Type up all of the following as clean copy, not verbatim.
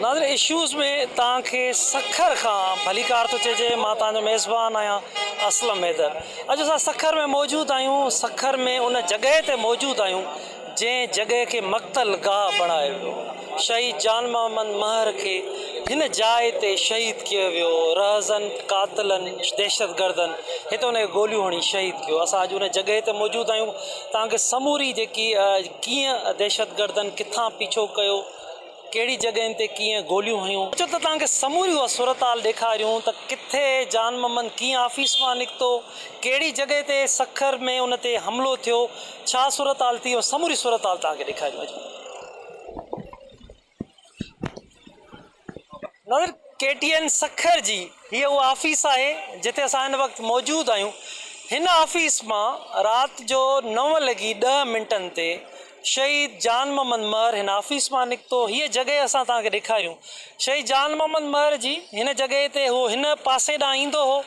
ناظرين اشوز ۾ توهان کي سکر کان ڀليڪار ٿو چئجي مان توهان جو ميزبان آهيان اسلم حيدر اڄ اسان سکر ۾ موجود آهيون سکر ۾ ان جڳهه تي موجود آهيون جنهن جڳهه کي مقتل گاهه بڻايو ويو شهيد جان محمد مهر کي هن جاء تي شهيد ڪيو ويو رهزن قاتلن دهشتگردن هتي ان کي گوليون هڻي شهيد ڪيو اسان اڄ ان جڳهه تي موجود آهيون توهان کي سموري جيڪي ڪيئن دهشتگردن ڪٿان پيڇو ڪيو ڪهڙي جڳهين تي ڪيئن گوليون هنيون. اچو ته توهان کي سموري اها صورتحال ڏيکاريون ته ڪٿي جان محمد ڪيئن آفيس مان نڪتو، ڪهڙي جڳهه تي سکر ۾ ان تي حملو ٿيو، ڇا صورتحال ٿي اها سموري صورتحال توهان کي ڏيکاريون اچو. ناظرين ڪي ٽي اين سکر جي هيء اها آفيس آهي جتي اسان هن وقت موجود آهيون. هن آفيس مان رات جو نو لڳي ڏهه منٽن تي شهيد جان محمد مهر هن آفيس مان نڪتو. هيء جڳهه اسان توهان کي ڏيکاريون. شهيد جان محمد مهر جي هن جڳهه تي هو هن پاسي ڏانهن ايندو هو.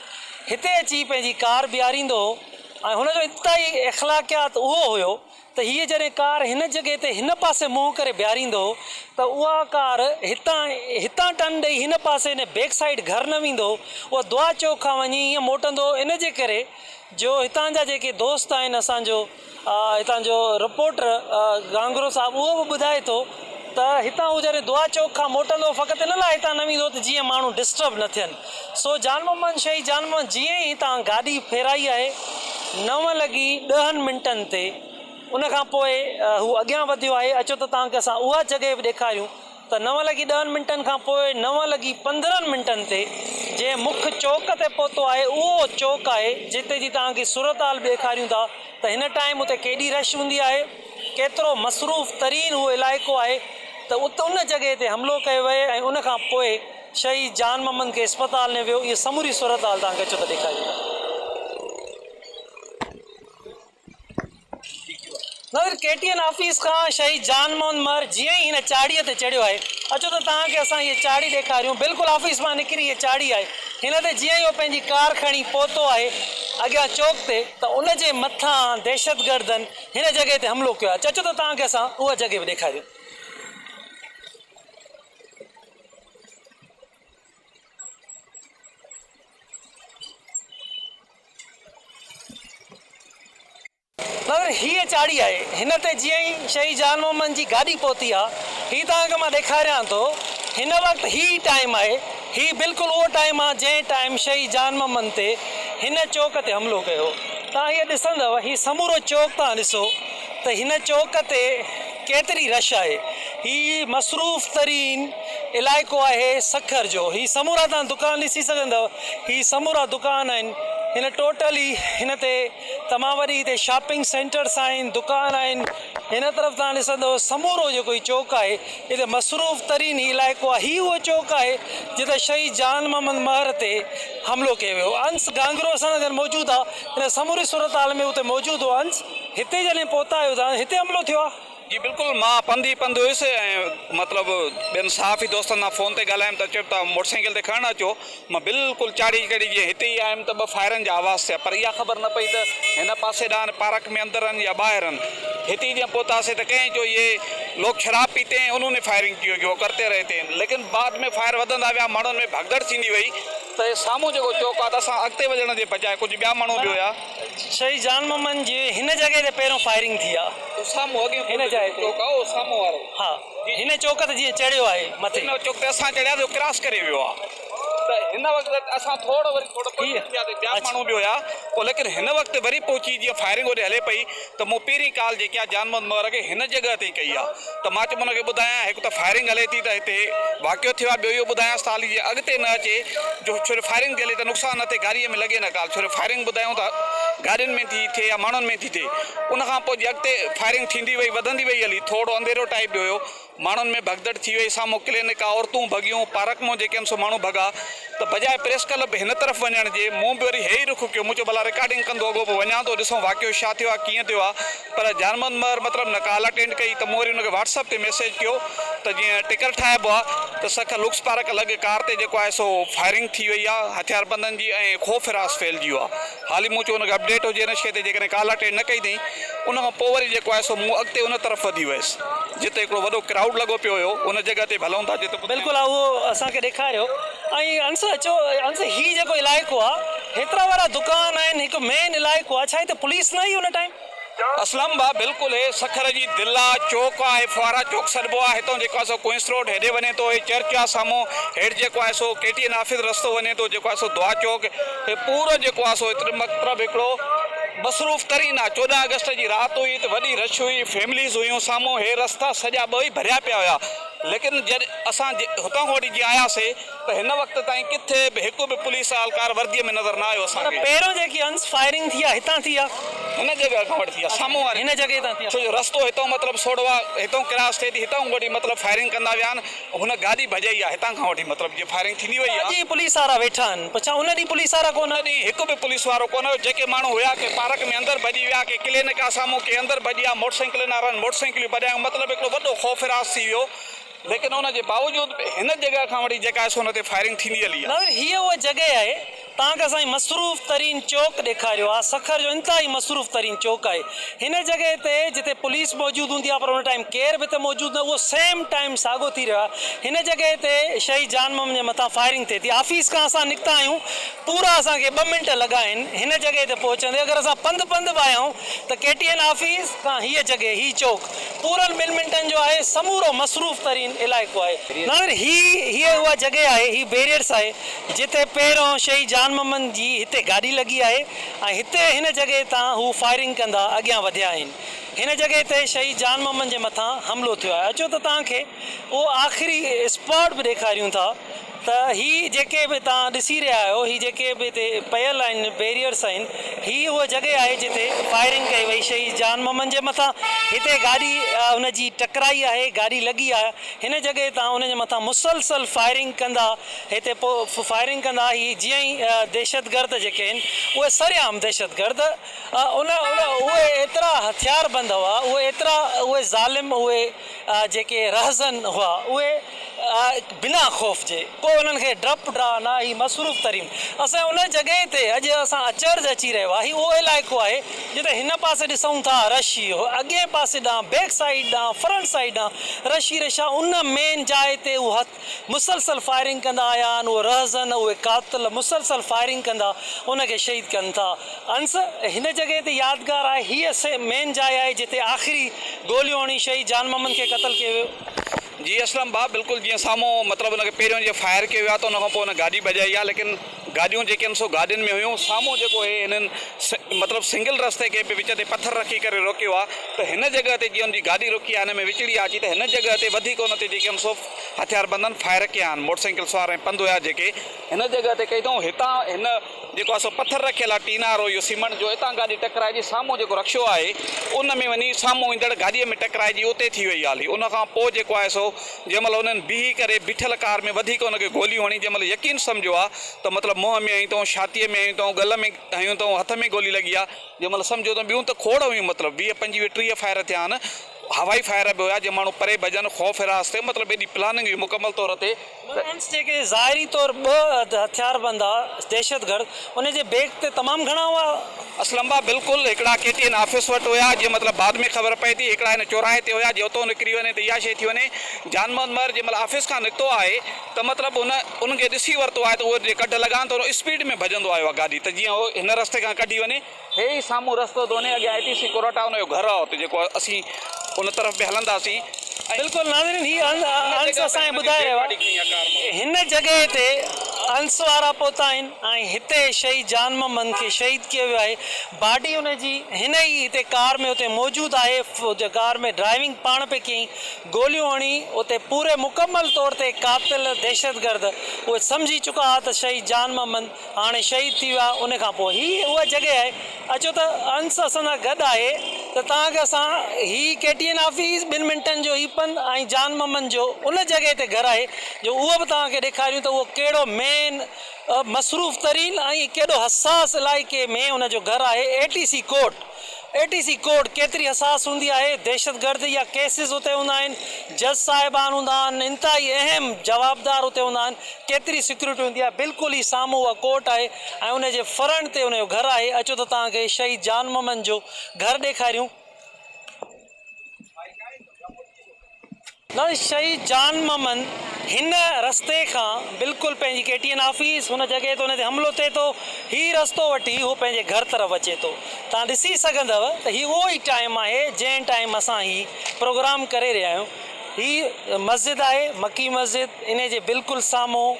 هتي اچي پنهنجي ڪار بيهاريندو هو ۽ هن جو انتهائي اخلاقيات اهو هيو ته هيء جڏهن ڪار هن جڳهه تي هن پاسي منهن ڪري بيهاريندو هو ته اها ڪار هتان هتان ٽن ڏئي هن پاسي هن بيڪ سائيڊ گهر نه ويندو هو. اها دعا چوڪ کان وڃي ائين موٽندو هو. ان جي ڪري جو هتان جا جيڪي دوست آهن اسان جو هتان جو رپورٽر گانگرو صاحب اهو به ٻڌائي ٿو ته هتان هو جڏهن دعا چوڪ کان موٽندو هو فقط ان لاء هتان نه ويندو هو ته جيئن ماڻهو ڊسٽرب نه ٿين سو جان محمد شهيد جان محمد جيئن ئي هتان گاڏي ڦيرائي آهي نو لڳي ڏهن منٽن تي ان کان پوء هو اڳيان وڌيو آهي اچو ته توهان کي اسان اها جڳهه به ڏيکاريون ته نو لڳي ڏهن منٽن کان پوء نو لڳي 15 منٽن تي جنهن مک چوڪ تي پهتو آهي اهو چوڪ آهي جتي جي توهان کي صورتحال به ڏيکاريون ٿا ته هن ٽائيم اتي ڪيڏي رش هوندي آهي ڪيترو مصروف ترين اهو علائقو آهي ته ات ان جڳهه تي حملو ڪيو ويو ۽ ان کان پوء شهيد جان محمد کي اسپتال نيو ويو اهي سموري صورتحال توهان کي اچو ته ڏيکاريون ٿا. ناظرين ڪي ٽي اين آفيس کان شهيد جان محمد مهر جيئن ئي هن چاڙهيء تي چڙهيو آهي اچو ته توهان کي اسان هيء چاڙهي ڏيکاريون بلڪل آفيس مان نڪري هيء چاڙهي آهي هن تي جيئن ئي هو پنهنجي ڪار کڻي پهتو آهي اڳيان چوڪ تي ته ان جي مٿان دهشتگردن هن جڳهه تي حملو ڪيو آهي اچو ته توهان کي اسان اها جڳهه به ڏيکاريون. ناظرين هيء چاڙهي آهي هن تي جيئن ئي شهيد جان محمد جي گاڏي پهتي آ هي توهان کي مان ڏيکاريان ٿو هن وقت هي ٽائيم آهي هي بلڪل اهو ٽائيم آ جنهن ٽائيم شهيد جان محمد تي هن چوڪ تي حملو ڪيو توهان هيء ڏسندؤ هي سمورو چوڪ توهان ڏسو ته هن چوڪ تي ڪيتري رش آهي هي مصروف ترين علائقو آهي سکر جو هي سمورا توهان دڪان ڏسي سگهندؤ هي سمورا دڪان آهن هن ٽوٽلي هن تي تمام وڏي هتي شاپنگ سينٽرس آهن دڪان آهن هن طرف توهان ڏسندؤ سمورو جيڪو هي چوڪ آهي هتي مصروف ترين هي علائقو آهي هي اهو چوڪ آهي جتي شهيد جان محمد مهر تي حملو ڪيو ويو انس گانگرو اسان سان گڏ موجود آهي هن سموري صورتحال ۾ اتي موجود هو انس هتي جڏهن پهتا آهيو ته هتي حملو ٿيو آهي. جي بلڪل مان پنڌ ئي پنڌ هيس ۽ مطلب ٻين صحافي دوستن سان فون تي ڳالهايم ته چيم توهان موٽر سائيڪل تي کڻڻ اچو مان بلڪل چاڙهي چڙهي جيئن هتي ئي آيم ته ٻه فائرن جا آواز ٿيا پر اها خبر نه پئي ته هن پاسي ڏانهن پارڪ ۾ اندر آهن يا ٻاهر آهن هتي ئي جيئن پهتاسين ته ڪنهن چيو يي لوگ شراب پيتي هين انهون ني فائرنگ ڪي هوگي هو ڪرتي رهتي هين ليڪن بعد ۾ فائر وڌندا ويا ماڻهن ۾ ڀڳدڙ ٿيندي وئي ته سامهون جيڪو چوڪ آهي ته اسان اڳتي وڃڻ جي بجاء ڪجهه ٻيا ماڻهو به هيا. شهيد جان محمد جي هن جڳهه تي پهريون فائرنگ ٿي آ. تو سامهون اڳيون هن جاء تي. چوڪ آ اهو سامهون وارو. ها هن چوڪ تي جيئن چڙهيو آهي مٿي. هن چوڪ تي اسان چڙهيا ته اهو ڪراس ڪري ويو آ ته هن وقت اسان ٿورو وري ٿورو پوئتي ٿي ويا ته ٻيا ماڻهو به هيا پوء ليڪن هن وقت وري پهچي جيئن فائرنگ هوڏي هلي پئي ته مون پهرين ڪال جيڪي آ جان محمد مهر کي هن جڳهه تي ئي ڪئي آ ته مان چيم ان کي ٻڌايان هڪ ته فائرنگ هلي ٿي ته هتي واقعو ٿيو آهي ٻيو اهو ٻڌايانس ته حالي جيئن اڳتي نه اچي جو ڇو جو فائرنگ ٿي هلي ته نقصان نه ٿئي گاڏيء ۾ لڳي نه ڪال ڇو جو فائرنگ ٻڌايون ته گاڏين ۾ ٿي ٿئي يا ماڻهن ۾ ٿي ٿئي ان کان پوء جي اڳتي فائرنگ ٿيندي وئي وڌندي وئي هلي ٿورو انڌيرو ٽائيپ به هيو ماڻهن ۾ ڀڳدڙ ٿي وئي سامهون ڪلينڪ آ عورتون ڀڳيون پارڪ مون جيڪي آهن سو ماڻهو ڀڳا ته بجاء پريس ڪلب هن طرف وڃڻ جي مون به وري هي ئي رخ ڪيو مون چيو ڀلا رڪارڊنگ ڪندو اڳو پوء وڃان ٿو ڏسون واقعو ڇا ٿيو آ ڪيئن ٿيو آ پر جان محمد مهر مطلب نه ڪال اٽينڊ ڪئي ته مون وري ان کي واٽس اپ تي ميسيج ڪيو ته جيئن ٽڪر ٺاهبو آ ته سکر لڪس پارڪ لڳ ڪار تي جيڪو آهي سو فائرنگ ٿي وئي آ هٿياربندن جي ۽ خوف هراس ڦهلجي ويو آ حالي مون چيو ان کي اپڊيٽ هجي ان شي تي جيڪڏهن ڪال اٽينڊ نه ڪئي اٿئين ان کان پوء وري جيڪو آهي سو مون اڳتي ان طرف وڌي ويس جتي هڪڙو وڏو ڪرائوڊ. ڪرائوڊ لڳو پيو هيو ان جڳهه تي به هلون ٿا جتي بلڪل اهو اسان کي ڏيکاريو ۽ انس اچو انس هي جيڪو علائقو آ هيترا وارا دڪان آهن هڪ مين علائقو آ ڇا هتي پوليس نه هئي ان ٽائيم؟ اسلم ڀاء بلڪل هي سکر جي دل آ چوڪ آ هي ڦوهارا چوڪ سڏبو آ هتون جيڪو آ سو ڪوئنس روڊ هيڏي وڃي ٿو هي چرچ آ سامهون هيٺ جيڪو آهي سو ڪي ٽي اين آفيس رستو وڃي ٿو جيڪو آهي سو دعا چوڪ هي پورو جيڪو آ سو هتي مطلب هڪڙو مصروف ترين آ 14 آگسٽ جي رات هئي ته وڏي رش هئي فيمليز هيون سامهون هي رستا سڄا ٻئي ڀريا پيا هيا ليڪن جڏهن اسان هتان کان وٺي جيئن آياسي ته هن وقت تائين ڪٿي به هڪ به پوليس اهلڪار ورديء ۾ نظر نه آيو اسان کي. پهريون جيڪي انس فائرنگ ٿي آ هتان ٿي آ. هن جڳهه کان وٺي ٿي آ سامهون واري. هن جڳهه تان ٿي آ. ڇو جو رستو هتان مطلب سوڙهو آ هتان ڪراس ٿئي ٿي هتان وٺي مطلب فائرنگ ڪندا ويا آهن هن گاڏي ڀڄائي آ هتان کان وٺي مطلب جيئن فائرنگ ٿيندي وئي آ. اڄ هي پوليس وارا ويٺا آهن پوء ڇا ان ڏينهن پوليس وارا ڪونه. ان ڏينهن هڪ به پوليس وارو ڪونه هيو جيڪي ماڻهو هيا ڪي پارڪ ۾ اندر ڀڄي ويا ڪي ڪلينڪ آ سامهون ڪي اندر ڀڄي ويا موٽر سائيڪلن وارن موٽر سائيڪليون ڀڄايون مطلب هڪڙو وڏو خوف هراس ٿي ويو. ليڪن ان جي باوجود به هن جڳهه کان وٺي جيڪا آهي سو ان تي فائرنگ ٿيندي هلي آهي. ناظرين هيء اها جڳهه آهي توهان کي اسان هي مصروف ترين چوڪ ڏيکاريو آهي سکر جو انتهائي مصروف ترين چوڪ آهي هن جڳهه تي جتي پوليس موجود هوندي آهي پر ان ٽائيم ڪير به هتي موجود نه اهو سيم ٽائيم ساڳو ٿي رهيو آهي هن جڳهه تي شهيد جان محمد جي مٿان فائرنگ ٿئي ٿي آفيس کان اسان نڪتا آهيون پورا اسان کي ٻه منٽ لڳا آهن هن جڳهه تي پهچندي اگر اسان پنڌ پنڌ به آيا آهيون ته ڪي ٽي اين آفيس کان هيء جڳهه هي چوڪ پورن ٻن منٽن جو آهي سمورو مصروف ترين علائقو آهي. ناظرين هي هيء اها جڳهه آهي هي بيريئرس آهي جتي پهريون شهيد جان محمد جي هتي گاڏي لڳي آهي ۽ هتي هن جڳهه تان هو فائرنگ ڪندا اڳيان وڌيا آهن هن جڳهه تي شهيد جان محمد جي مٿان حملو ٿيو آهي اچو ته توهان کي اهو آخري اسپاٽ به ڏيکاريون ٿا ته هي جيڪي به توهان ڏسي رهيا آهيو هي جيڪي به هتي پيل آهن بيريئرس آهن هي اها جڳهه آهي جتي فائرنگ ڪئي وئي شهيد جان محمد جي مٿان هتي گاڏي ان جي ٽڪرائي آهي گاڏي لڳي آهي هن جڳهه تان ان جي مٿان مسلسل فائرنگ ڪندا هتي پو فائرنگ ڪندا هي جيئن ئي دهشتگرد جيڪي آهن اهي سرعام دهشتگرد ان اهي ايترا هٿيار بند هئا اهي ايترا اهي ظالم اهي جيڪي رهزن هئا اهي بنا خوف جي ڪو انهن کي ڊپ ڊاء نه هي مصروف ترين اسان ان جڳهه تي اڄ اسان اچرج اچي رهيو آهي هي اهو علائقو آهي جتي هن پاسي ڏسون ٿا رش ئي اڳئين پاسي ڏانهن بيڪ سائيڊ ڏانهن فرنٽ سائيڊ ڏانهن رش ئي رش آهي ان مين جاء تي هو هٿ مسلسل فائرنگ ڪندا آيا آهن اهي رهزن اهي قاتل مسلسل فائرنگ ڪندا ان کي شهيد ڪن ٿا انس هن جڳهه تي يادگار آهي هيء مين جاء آهي جتي آخري گوليون هڻي شهيد جان محمد کي قتل ڪيو ويو. جي اسلم ڀاء بلڪل جيئن سامهون مطلب ان کي پهريون جيئن فائر ڪيو ويو آهي ته ان کان پوء ان گاڏي ڀڄائي آهي ليڪن گاڏيون جيڪي آهن سو گاڏين ۾ هيون سامهون جيڪو هي هنن مطلب سنگل رستي کي به وچ تي پٿر رکي ڪري روڪيو آهي ته هن جڳهه تي جيئن ان جي گاڏي رڪي آهي هن ۾ وچڙي آهي اچي ته هن جڳهه تي وڌيڪ ان تي جيڪي آهن سو هٿياربندن فائر ڪيا آهن موٽر سائيڪل سوار ۽ پنڌ هيا جيڪي هن جڳهه تي ڪئي اٿئون هتان هن جيڪو آهي سو پٿر رکيل آهي ٽينارو اهو سيمنٽ جو اتان گاڏي ٽڪرائجي سامهون جيڪو رڪشو آهي ان ۾ وڃي سامهون ايندڙ گاڏيء ۾ ٽڪرائجي اتي ٿي وئي آلي ان کان پوء جيڪو آهي سو جنهن مهل انهن بيهي ڪري بيٺل ڪار ۾ وڌيڪ ان کي گوليون هڻي جنهن مهل يقين سمجهيو آهي ته مطلب منهن ۾ هنيون اٿئون ڇاتيء ۾ هنيون اٿئون ڳل ۾ هنيون اٿئون هٿ ۾ گولي لڳي آهي جنهن مهل سمجهيو اٿئون ٻيون ته کوڙ هيون مطلب 20 25 30 فائر ٿيا آهن هوائي فائر به هيا جي ماڻهو پري ڀڄن خوف هراس ٿئي مطلب ايڏي پلاننگ هئي مڪمل طور تي. انس جيڪي ظاهري طور ٻه هٿياربند ها دهشتگرد ان جي بيگ تي تمام گهڻا هئا. اسلم با بلڪل هڪڙا ڪي ٽي اين آفيس وٽ هيا جي مطلب بعد ۾ خبر پئي ٿي هڪڙا هن چوراهي تي هيا جي اتو نڪري وڃي ته اها شي ٿي وڃي جان محمد مهر جنهن مهل آفيس کان نڪتو آهي ته مطلب هن انهن کي ڏسي ورتو آهي ته اهي جي ڪڍ لڳا آهن ته هن اسپيڊ ۾ ڀڄندو آيو آهي گاڏي ته جيئن هو هن رستي کان ڪڍي وڃي هي ئي سامهون رستو ٿو وڃي اڳيان اي ٽي سي ڪورٽ آهي ان جو گهر آهي اتي جيڪو اسين ان طرف به هلنداسين ۽ بلڪل ناظرين هي انس اسان کي ٻڌائي رهيو آهي هن جڳهه تي انس وارا پهتا آهن ۽ هتي شهيد جان محمد کي شهيد ڪيو ويو آهي باڊي ان جي هن ئي هتي ڪار ۾ اتي موجود آهي ڪار ۾ ڊرائيونگ پاڻ پئي ڪيائين گوليون هڻي اتي پوري مڪمل طور تي قاتل دهشتگرد اهي سمجهي چڪا ها ته شهيد جان محمد هاڻي شهيد ٿي ويا ان کان پوء هي اها جڳهه آهي اچو ته انس اسان سان گڏ آهي ته توهان کي اسان هي ڪي ٽي اين آفيس ٻن منٽن جو هي پنڌ ۽ جان محمد جو ان جڳهه تي گهر آهي جو اهو به توهان کي ڏيکاريون ته اهو ڪهڙو مين مصروف ترين ۽ ڪيڏو حساس علائقي ۾ ان جو گهر آهي A T C court A T C court ڪيتري حساس هوندي آهي، دهشتگرد يا ڪيسز اتي هوندا آهن، جج صاحبان هوندا آهن، انتهائي اهم جوابدار اتي هوندا آهن، ڪيتري سيڪيورٽي هوندي آهي، بلڪل ئي سامهون اها ڪورٽ آهي ۽ ان جي فرنٽ تي ان جو گهر آهي، اچو ته توهان کي شهيد جان محمد جو گهر ڏيکاريون. ناظرين شهيد جان محمد هن رستي کان بلڪل پنهنجي ڪي ٽي اين آفيس هن جڳهه تي ان تي حملو ٿئي ٿو هي رستو وٺي هو پنهنجي گهر طرف اچي ٿو توهان ڏسي سگهندؤ ته هي اهو ئي ٽائيم آهي جنهن ٽائيم اسان هي پروگرام ڪري رهيا آهيون هي مسجد آهي مڪي مسجد انهي جي بلڪل سامهون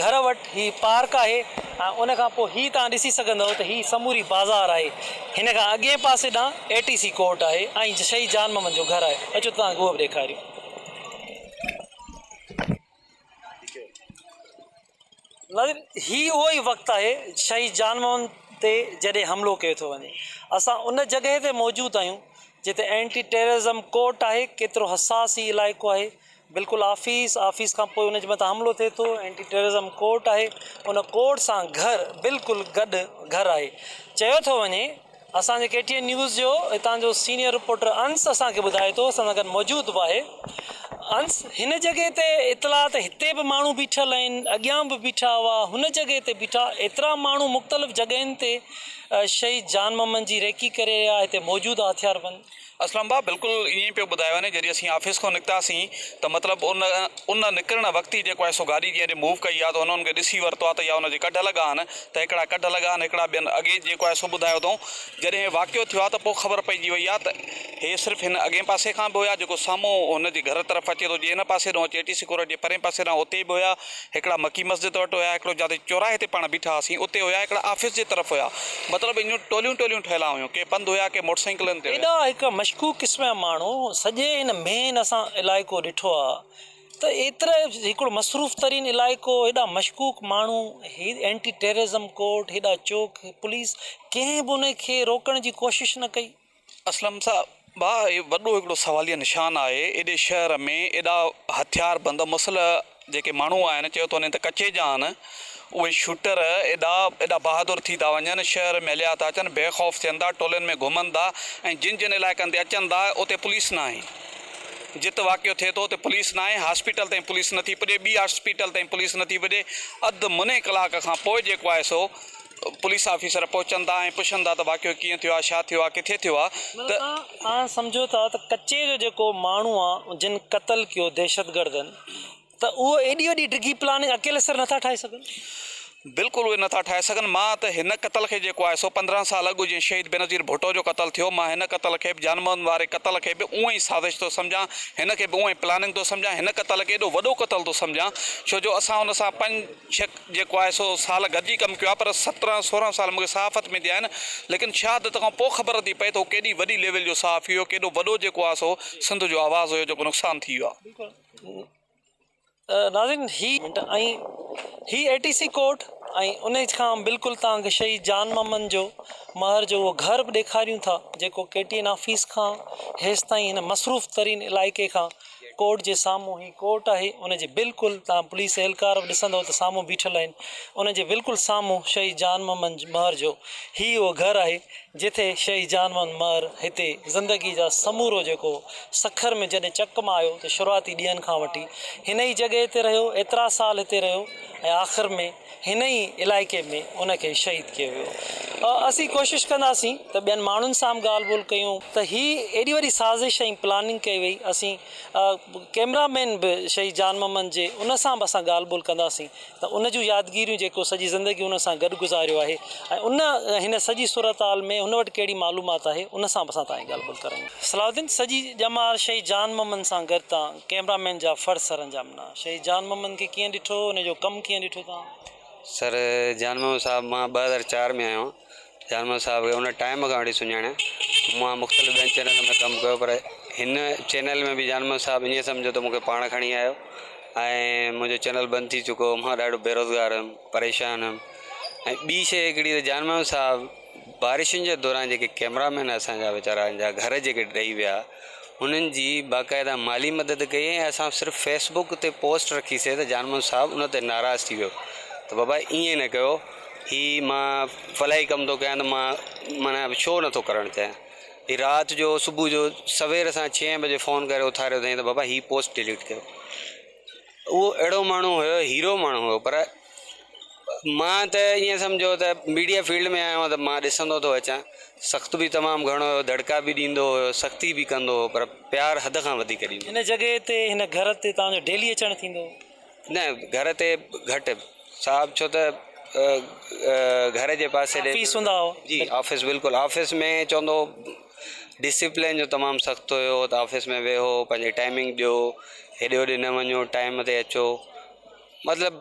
گهر وٽ هي پارڪ آهي ۽ ان کان پوء هي توهان ڏسي سگهندؤ ته هي سموري بازار آهي هن کان اڳئين پاسي ڏانهن اي ٽي سي ڪورٽ آهي ۽ شهيد جان محمد جو گهر آهي اچو توهان کي اهو به ڏيکاريون. ناظرين هي اهو ئي وقت آهي شهيد جان محمد تي جڏهن حملو ڪيو ٿو وڃي اسان ان جڳهه تي موجود آهيون جتي اينٽي ٽيررزم ڪورٽ آهي ڪيترو حساس هي علائقو آهي بلڪل آفيس آفيس کان پوء ان جي مٿان حملو ٿئي ٿو اينٽي ٽيررزم ڪورٽ آهي ان ڪورٽ سان گهر بلڪل گڏ گهر آهي چيو ٿو وڃي اسان جي ڪي ٽي اين نيوز جو هتان جو سينيئر رپورٽر انس اسان کي ٻڌائي ٿو اسان سان گڏ موجود به آهي انس هن جڳهه تي اطلاع ته هتي به ماڻهو بيٺل آهن اڳيان به بيٺا هئا هن جڳهه تي بيٺا ايترا ماڻهو مختلف جڳهين تي شهيد جان محمد جي ريڪي ڪري رهيا هتي موجود آهي هٿياربند. اسلم ڀاء بلڪل ائين ئي پيو ٻڌايو وڃي جڏهن اسين آفيس کان نڪتاسين ته مطلب ان ان نڪرڻ وقت ئي جيڪو آهي سو گاڏي جيئن موو ڪئي آهي ته انهن کي ڏسي ورتو آهي ته يا ان جي ڪڍ لڳا آهن ته هڪڙا ڪڍ لڳا آهن هڪڙا ٻين اڳي جيڪو آهي سو ٻڌايو اٿئون جڏهن واقعو ٿيو آهي ته پوء خبر پئجي وئي آهي ته هي صرف هن اڳئين پاسي کان به هيا جيڪو سامهون هن جي گهر طرف اچي ٿو جي هن پاسي ڏانهن اچي اي ٽي سي ڪورٽ جي پرئين پاسي ڏانهن اتي به هيا هڪڙا مڪي مسجد وٽ هيا، هڪڙو جاتي چوراهي تي پاڻ بيٺا هئاسين اتي هيا، هڪڙا آفيس جي طرف هيا. مطلب ان جون ٽوليون ٽوليون ٺهيل هيون، ڪي پنڌ هيا، ڪي موٽر سائيڪلن تي هيا. ايڏا هڪ مشڪوڪ قسم جا ماڻهو سڄي هن مين اسان علائقو ڏٺو آ ته ايترا هڪڙو مصروف ترين علائقو ايڏا مشڪوڪ ماڻهو هي اينٽي ٽيررزم ڪورٽ هيڏا چوڪ پوليس ڪنهن به ان کي روڪڻ جي ڪوشش نه ڪئي. اسلم صاحب ڀاء هي وڏو هڪڙو سواليه نشان آهي ايڏي شهر ۾ ايڏا هٿيار بند مسلح جيڪي ماڻهو آهن چيو ٿو وڃي ته ڪچي جا آهن اهي شوٽر ايڏا ايڏا بهادر ٿي ٿا وڃن شهر ۾ هليا ٿا اچن بي خوف ٿين ٿا ٽولين ۾ گهمن ٿا ۽ جن جن علائقن تي اچن ٿا اتي پوليس ناهي جت واقعو ٿئي ٿو اتي پوليس ناهي هاسپيٽل تائين پوليس نٿي پڄي ٻي هاسپيٽل تائين پوليس نٿي پڄي اڌ مني ڪلاڪ کان پوء جيڪو آهي سو پوليس آفيسر پهچن ٿا ۽ پڇن ٿا ته واقعو ڪيئن ٿيو آهي، ڇا ٿيو آهي، ڪٿي ٿيو آهي ته. توهان سمجهو ٿا ته ڪچي جو جيڪو ماڻهو آهي جن قتل ڪيو دهشتگردن ته اهو ايڏي وڏي ڊگهي پلاننگ اڪيلي سر نٿا ٺاهي سگهن؟ بلڪل اهي نٿا ٺاهي سگهن مان ته هن قتل کي جيڪو آهي سو 15 سال اڳ جيئن شهيد بينظير ڀٽو جو قتل ٿيو مان هن قتل کي به جان محمد واري قتل کي به اونئن ئي سازش ٿو سمجهان هن کي به اونئن ئي پلاننگ ٿو سمجهان هن قتل کي ايڏو وڏو قتل ٿو سمجهان ڇو جو اسان ان سان پنج ڇهه جيڪو آهي سو سال گڏجي ڪم ڪيو آهي پر 17 16 سال مون کي صحافت ۾ ٿيا آهن ليڪن شهادت کان پوء خبر ٿي پئي ته هو ڪيڏي وڏي ليول جو صحافي هيو ڪيڏو وڏو جيڪو آهي سو سنڌ جو آواز هيو جيڪو نقصان ٿي ويو آهي. ناظرين هي ۽ هي اي ٽي سي ڪورٽ ۽ ان کان بلڪل توهان کي شهيد جان محمد جو مهر جو اهو گهر به ڏيکاريون ٿا جيڪو ڪي ٽي اين آفيس کان هيستائين هن مصروف ترين علائقي کان ڪورٽ جي سامهون هي ڪورٽ آهي ان جي بلڪل توهان پوليس اهلڪار به ڏسندو ته سامهون بيٺل آهن ان جي بلڪل سامهون شهيد جان محمد مهر جو هي اهو گهر آهي جتي شهيد جان محمد مهر هتي زندگي جا سمورو جيڪو سکر ۾ جڏهن چڪ مان آيو ته شروعاتي ڏينهن کان وٺي هن ئي جڳهه تي رهيو ايترا سال هتي رهيو ۽ آخر ۾ هن ئي علائقي ۾ ان کي شهيد ڪيو ويو. اسين ڪوشش ڪنداسين ته ٻين ماڻهن سان به ڳالهه ٻولهه ڪيون ته هي ايڏي وڏي سازش ۽ پلاننگ ڪئي وئي اسين ڪئميرا مين به شهيد جان محمد جي ان سان به اسان ڳالهه ٻولهه ڪنداسين ته ان جون يادگيريون جيڪو سڄي زندگي ان سان گڏ گذاريو آهي ۽ ان هن سڄي صورتحال ۾ هن وٽ ڪهڙي معلومات آهي ان سان به اسان توهان جي ڳالهه ٻولهه ڪرايون. صلاح الدين سڄي ڄمار شهيد جان محمد سان گڏ تان ڪئميرا مين جا فرض سرانجام ڏنا. شهيد جان محمد کي ڪيئن ڏٺو ان جو ڪم ڪيئن ڏٺو توهان؟ سر جان محمد صاحب مان 2004 ۾ آيو آهيان جان محمد صاحب کي ان ٽائيم کان وٺي سڃاڻيان مان مختلف ٻين چينلن ۾ ڪم ڪيو پر هن چينل ۾ به جان محمد صاحب ائين سمجهو ته مون کي پاڻ کڻي آيو ۽ منهنجو چينل بند ٿي چڪو هو مان ڏاڍو بيروزگار هيم پريشان هيم ۽ ٻي شيء هڪڙي ته جان محمد صاحب بارشن جي دوران جيڪي ڪئميرا مين اسان جا ويچارا جا گهر جيڪي ڊهي ويا انهن جي باقاعده مالي مدد ڪئي ۽ اسان صرف فيس بڪ تي پوسٽ رکي سي ته جان محمد صاحب ان تي ناراض ٿي ويو ته بابا ائين نه ڪيو هي مان فلاحي ڪم ٿو ڪيان ته مان معنيٰ ڇو نٿو ڪرڻ چاهيان هي رات جو صبح جو سوير سان ڇهين بجي فون ڪري اٿاريو اٿائين ته بابا هي پوسٽ ڊليٽ ڪيو اهو اهڙو ماڻهو هيو هيرو ماڻهو هيو پر مان ته ائين سمجهو ته ميڊيا فيلڊ ۾ آيو آهيان ته مان ڏسندو ٿو اچان سخت به تمام گهڻو هيو دڙڪا به ڏيندو هيو سختي به ڪندو هو پر پيار حد کان وڌيڪ ڏيندو هن جڳهه تي هن گهر تي توهان جو ڊيلي اچڻ ٿيندو هو؟ نه گهر تي گهٽ صاحب ڇو ته گهر جي پاسي ڏي آفيس هوندا هئا؟ جي آفيس بلڪل آفيس ۾ چوندو هو ڊسيپلين جو تمام سخت هيو ته آفيس ۾ ويهو پنهنجي ٽائمنگ ڏيو هيڏي هوڏي نه وڃو ٽائيم تي اچو مطلب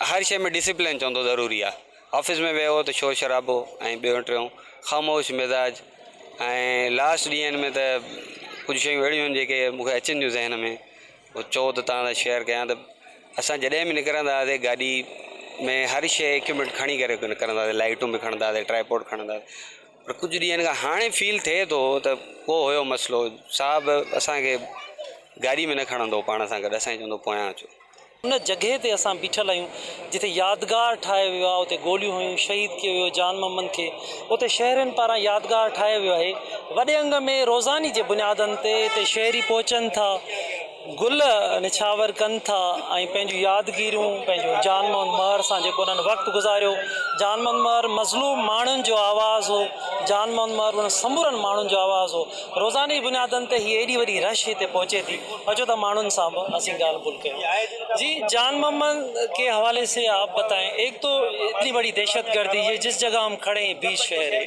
هر شيء ۾ ڊسيپلين چوندو ضروري آ آفيس ۾ ويهو ته شور شرابو ۽ ٻيو ٽيون خاموش مزاج ۽ لاسٽ ڏينهن ۾ ته ڪجهه شيون اهڙيون آهن جيڪي مون کي اچن ٿيون ذهن ۾ هو چئو ته توهان سان شيئر ڪيان ته اسان جڏهن به نڪرندا هئاسي گاڏي ۾ هر شيء ايڪوپمينٽ کڻي ڪري نڪرندا هئاسي لائيٽون به کڻندا هئاسي ٽرائپوڊ کڻندا هئاسي پر ڪجهه ڏينهن کان هاڻي فيل ٿئي ٿو ته ڪو هيو مسئلو صاحب اسان کي گاڏي ۾ نه کڻندو هو پاڻ سان گڏ اسان کي چوندو هو پويان اچو. ان جڳهه تي اسان بيٺل آهيون جتي يادگار ٺاهيو ويو آهي اتي گوليون هيون شهيد ڪيو ويو جان محمد کي اتي شهرين پاران يادگار ٺاهيو ويو آهي وڏي انگ ۾ روزاني جي بنيادن تي هتي شهري پهچن ٿا گل نڇاور ڪن ٿا ۽ پنهنجون يادگيريون پنهنجو جان محمد مهر سان جيڪو انهن وقت گذاريو جان محمد مهر مظلوم ماڻهن جو آواز هو جان محمد مهر انهن سمورن ماڻهن جو آواز هو روزاني جي بنيادن تي هي ايڏي وڏي رش هتي پهچي ٿي اچو ته ماڻهن سان به اسين ڳالهه ٻولهه ڪيون جي جان محمد ڪي حوالي سي آپ بتائين ايڪ تو اتني بڙي دهشت گردي يي جس جگه هم کڙي هين بيچ شهر هي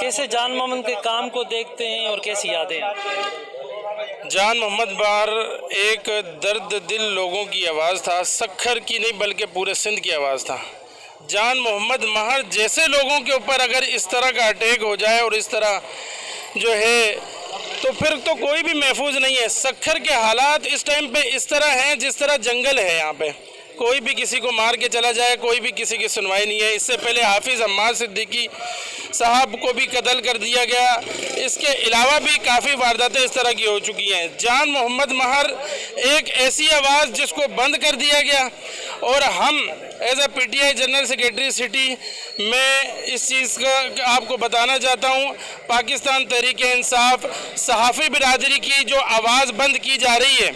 ڪيسي جان محمد ڪي ڪام ڪو ديکتي هين اور ڪيسي يادين هين. جان محمد بار ايڪ درد دل لوگون ڪي آواز ٿا سکر ڪي نهين بلڪه پوري سنڌ ڪي آواز ٿا جان محمد مهر جيسي لوگون ڪي اوپر اگر اس طرح ڪا اٽيڪ هو جائي اور اس طرح جو هي تو پھر تو ڪوئي بھي محفوظ نهين هي سکر ڪي حالات اس ٽائيم پي اس طرح هين جس طرح جنگل هي يهان پي ڪوئي بھي ڪسي ڪو مار ڪي چلا جائي ڪوئي بھي ڪسي ڪي سنوائي نهين هي اس سي پهلي حافظ حماد صديقي صاحب ڪو بھي قتل ڪر ديا گيا اس ڪي علاوه بھي ڪافي وارداتين اس طرح ڪي هو چڪي هين جان محمد مهر ايڪ ايسي آواز جس ڪو بند ڪر ديا گيا اور هم as a P T I general secretary city مين اس چيز ڪا آپ ڪو بتانا چاهتا هون پاڪستان تحريڪ انصاف صحافي برادري ڪي جو آواز بند ڪي جا رهي هي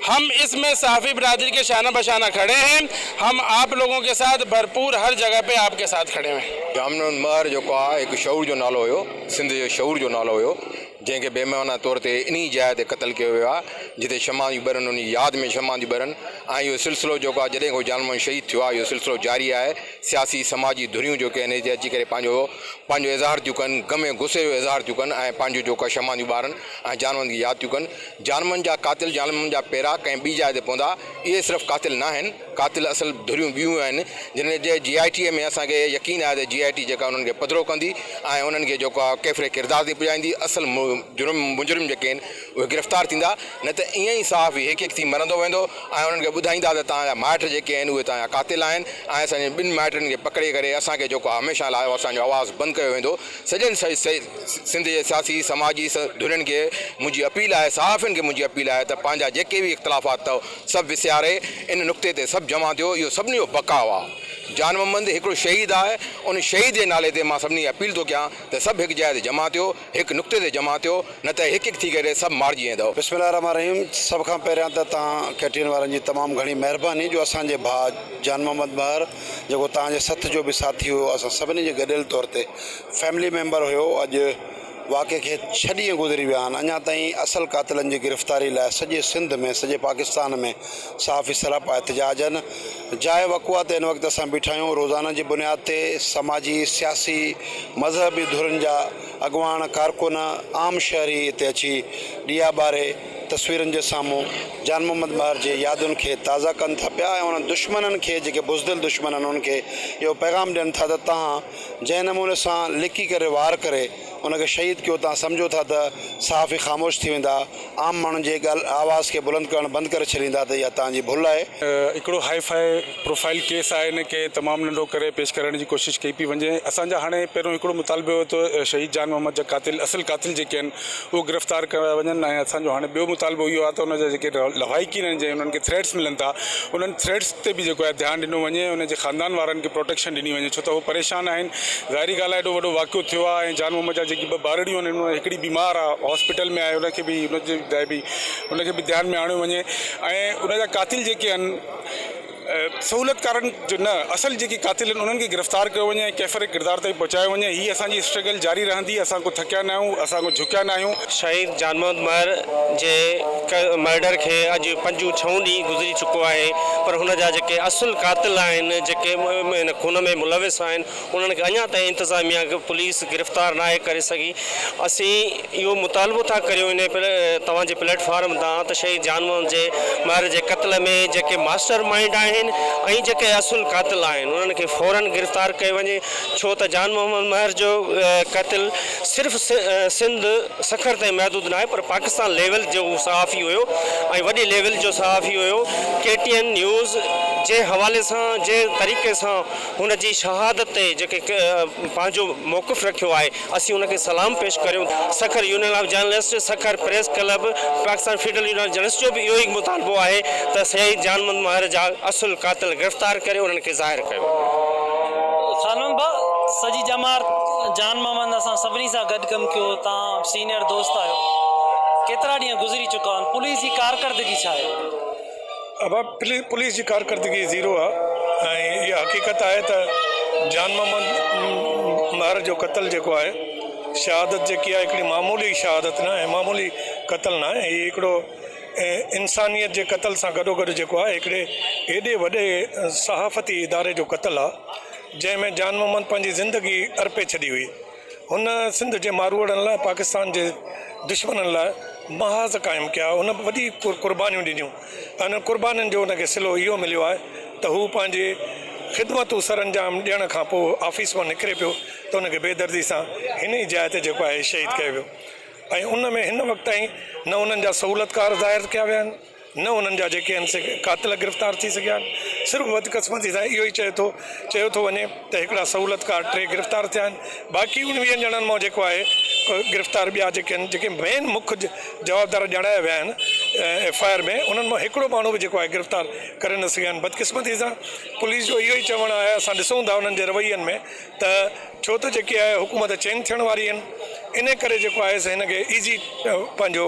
هم اس مين صحافي برادري ڪي شانه بشانه کڙي هين هم آپ لوگون ڪي ساٿ ڀرپور هر جگه پي آپ ڪي ساٿ کڙي هين. جامنون مهر جيڪو آ هڪ شعور جو نالو هيو سنڌ جي شعور جو نالو هيو جنهن کي بي معنيٰ طور تي انهي جاء تي قتل ڪيو ويو آ جتي شمع جون ٻرن ان جي ياد ۾ شمع جون ٻرن ۽ اهو سلسلو جيڪو آ جڏهن کان جان محمد شهيد ٿيو آ اهو سلسلو جاري آهي سياسي سماجي ڌريون جيڪي آهن هتي اچي ڪري پنهنجو پنهنجو اظهار ٿيون ڪن غم ۽ غصي جو اظهار ٿيون ڪن ۽ پنهنجو جيڪو آ شمع جون ٻارن ۽ جان محمد کي ياد ٿيون ڪن جان محمد جا قاتل جان محمد جا پيرا ڪنهن ٻي جاء تي پوندا اهي صرف قاتل ناهن قاتل اصل ڌريون ٻيون آهن جن جي جي آء ٽي ۾ اسان کي يقين آهي ته جي آء ٽي جيڪا انهن کي پڌرو ڪندي ۽ انهن کي جيڪو آهي ڪيفر ڪردار تي پڄائيندي اصل جرم مجرم جيڪي آهن اهي گرفتار ٿيندا نه ته ائين ئي صحافي هڪ هڪ ٿي مرندو ويندو ۽ انهن کي ٻڌائيندا ته توهان جا مائٽ جيڪي آهن اهي توهان جا قاتل آهن ۽ اسان جي ٻن مائٽن کي پڪڙي ڪري اسان کي جيڪو آهي هميشه لاء اسان جو آواز بند ڪيو ويندو سڄن سنڌ جي سياسي سماجي ڌرين کي منهنجي اپيل آهي صحافين کي منهنجي اپيل آهي ته پنهنجا جيڪي به اختلافات اٿو سڀ وسياري ان نقطي تي سڀ جمع ٿيو اهو سڀني جو بقاء آ. جان محمد هڪڙو شهيد آهي ان شهيد جي نالي تي مان سڀني کي اپيل ٿو ڪيان ته سڀ هڪ جاء تي جمع ٿيو هڪ نقطي تي جمع ٿيو نه ته هڪ هڪ ٿي ڪري سڀ مارجي ويندؤ. بسم الله الرحمٰن الرحيم سڀ کان پهريان ته توهان ڪي ٽي اين وارن جي تمام گهڻي مهرباني جو اسان جي ڀاء جان محمد مهر جيڪو توهان جي سٿ جو به ساٿي هيو اسان سڀني جي گڏيل طور تي فيملي ميمبر هيو اڄ واقعي کي ڇهه ڏينهن گذري ويا آهن اڃا تائين اصل قاتلن جي گرفتاري لاء سڄي سنڌ ۾ سڄي پاڪستان ۾ صحافي سراپا احتجاج آهن جاء وقوعه تي هن وقت اسان بيٺا آهيون روزانه جي بنياد تي سماجي سياسي مذهبي ڌرين جا اڳواڻ ڪارڪن عام شهري هتي اچي ڏيئا ٻاري تصويرن جي سامهون جان محمد مهر جي يادن کي تازه ڪن ٿا پيا ۽ انهن دشمنن کي جيڪي بزدل دشمن آهن انهن کي اهو پيغام ڏين ٿا ته توهان جنهن نموني سان لڪي ڪري وار ڪري ان کي شهيد ڪيو توهان سمجهو ٿا ته صحافي خاموش ٿي ويندا عام ماڻهن جي ڳالهه آواز کي بلند ڪرڻ بند ڪري ڇڏيندا ته اها توهان جي ڀل آهي. هڪڙو هاء فاء پروفائيل ڪيس آهي ان کي تمام ننڍو ڪري پيش ڪرڻ جي ڪوشش ڪئي پئي وڃي اسان جا هاڻي پهريون هڪڙو مطالبو هو ته شهيد جان محمد جا قاتل اصل قاتل جيڪي آهن اهي گرفتار ڪيا وڃن ۽ اسان جو هاڻي ٻيو مطالبو اهو آهي ته ان جا جيڪي لواحقين آهن جنهن انهن کي ٿريٽس ملن ٿا انهن ٿريٽس تي به جيڪو آهي ڌيان ڏنو وڃي ۽ ان جي خاندان وارن کي پروٽيڪشن ڏني وڃي ڇو ته هو پريشان آهن ظاهري ڳالهه آهي ايڏو وڏو واقعو ٿيو آهي ۽ جان محمد جا جيڪي ٻه ٻارڙيون آهن ان مان هڪڙي بيمار آهي هاسپيٽل ۾ آهي ان کي به ان جي لاء به ان کي به ڌيان ۾ آڻيو وڃي ۽ ان جا قاتل جيڪي آهن. سهولتڪارن جو نه اصل جيڪي قاتل آهن انهن کي گرفتار ڪيو وڃي ۽ ڪيفر ڪردار تائين پهچايو وڃي هي اسان جي اسٽرگل جاري رهندي اسان ڪو ٿڪيا نه آهيون اسان ڪو جهڪيا نه آهيون. شهيد جان محمد مهر جي مرڊر کي اڄ پنجون ڇهون ڏينهن گذري چڪو آهي پر هن جا جيڪي اصل قاتل آهن جيڪي هن خون ۾ ملوث آهن انهن کي اڃا تائين انتظاميا پوليس گرفتار ناهي ڪري سگهي اسين اهو مطالبو ٿا ڪريون انهي توهان جي پليٽ فارم تان ته شهيد جان محمد جي مهر جي قتل ۾ جيڪي ماسٽر مائينڊ آهن ۽ جيڪي اصل قاتل آهن انهن کي فورن گرفتار ڪيو وڃي ڇو ته جان محمد مهر جو قتل صرف سنڌ سکر تائين محدود ناهي پر پاڪستان ليول جو هو صحافي هيو ۽ وڏي ليول جو صحافي هيو ڪي ٽي اين نيوز جي حوالي سان جنهن طريقي سان هن جي شهادت تي جيڪي پنهنجو موقف رکيو آهي اسين ان کي سلام پيش ڪريون ٿا. Sukkur union of journalist, Sukkur press club, Pakistan federal union of journalist جو به اهو ئي مطالبو آهي ته شهيد جان محمد مهر جا اصل قاتل گرفتار ڪري انهن کي ظاهر ڪيو وڃي. خان محمد ڀاء سڄي ڄمار جان محمد اسان سڀني سان گڏ ڪم ڪيو توهان سينئر دوست آهيو ڪيترا ڏينهن گذري چڪا آهن پوليس جي ڪارڪردگي ڇا آهي؟ ابا پوليس جي ڪارڪردگي زيرو آ ۽ اها حقيقت آهي ته جان محمد مهر جو قتل جيڪو آهي شهادت جيڪي آهي هڪڙي معمولي شهادت نه آهي معمولي قتل نه آهي هي هڪڙو انسانيت جي قتل سان گڏو گڏ جيڪو آهي هڪڙي ايڏي وڏي صحافتي اداري جو قتل آ جنهن ۾ جان محمد پنهنجي زندگي ارپي ڇڏي هئي. هن سنڌ جي ماروئڙن لاء پاڪستان جي دشمنن لاء محاذ قائم ڪيا، هن وڏي قربانيون ڏنيون ۽ انهن قربانين جو هن کي صلو اهو مليو آهي ته هو پنهنجي خدمتون سرانجام ڏيڻ کان پوء آفيس مان نڪري پيو ته هن کي بيدردي سان هن ئي جاء تي جيڪو آهي شهيد ڪيو ويو ۽ ان ۾ هن وقت تائين نه انهن جا سهولتڪار ظاهر ڪيا ويا آهن. نه انهن جا جيڪي آهن سي قاتل گرفتار ٿي سگهيا آهن صرف بدقسمتي سان اهو ئي چئي ٿو چيو ٿو وڃي ته هڪڙا سهولتڪار ٽي گرفتار ٿيا آهن باقي اڻويهن ڄڻن مان جيڪو آهي گرفتار ٻيا جيڪي آهن جيڪي مين مک جوابدار ڄاڻايا ويا آهن ايف I R ۾ انهن مان هڪڙو ماڻهو به جيڪو آهي گرفتار ڪري نه سگهيا آهن بدقسمتي سان پوليس جو اهو ئي چوڻ آهي اسان ڏسون ٿا انهن جي روين ۾ ته ڇو ته جيڪي آهي حڪومت چينج ٿيڻ واري آهن انهي ڪري جيڪو آهي سو هن کي ايزي پنهنجو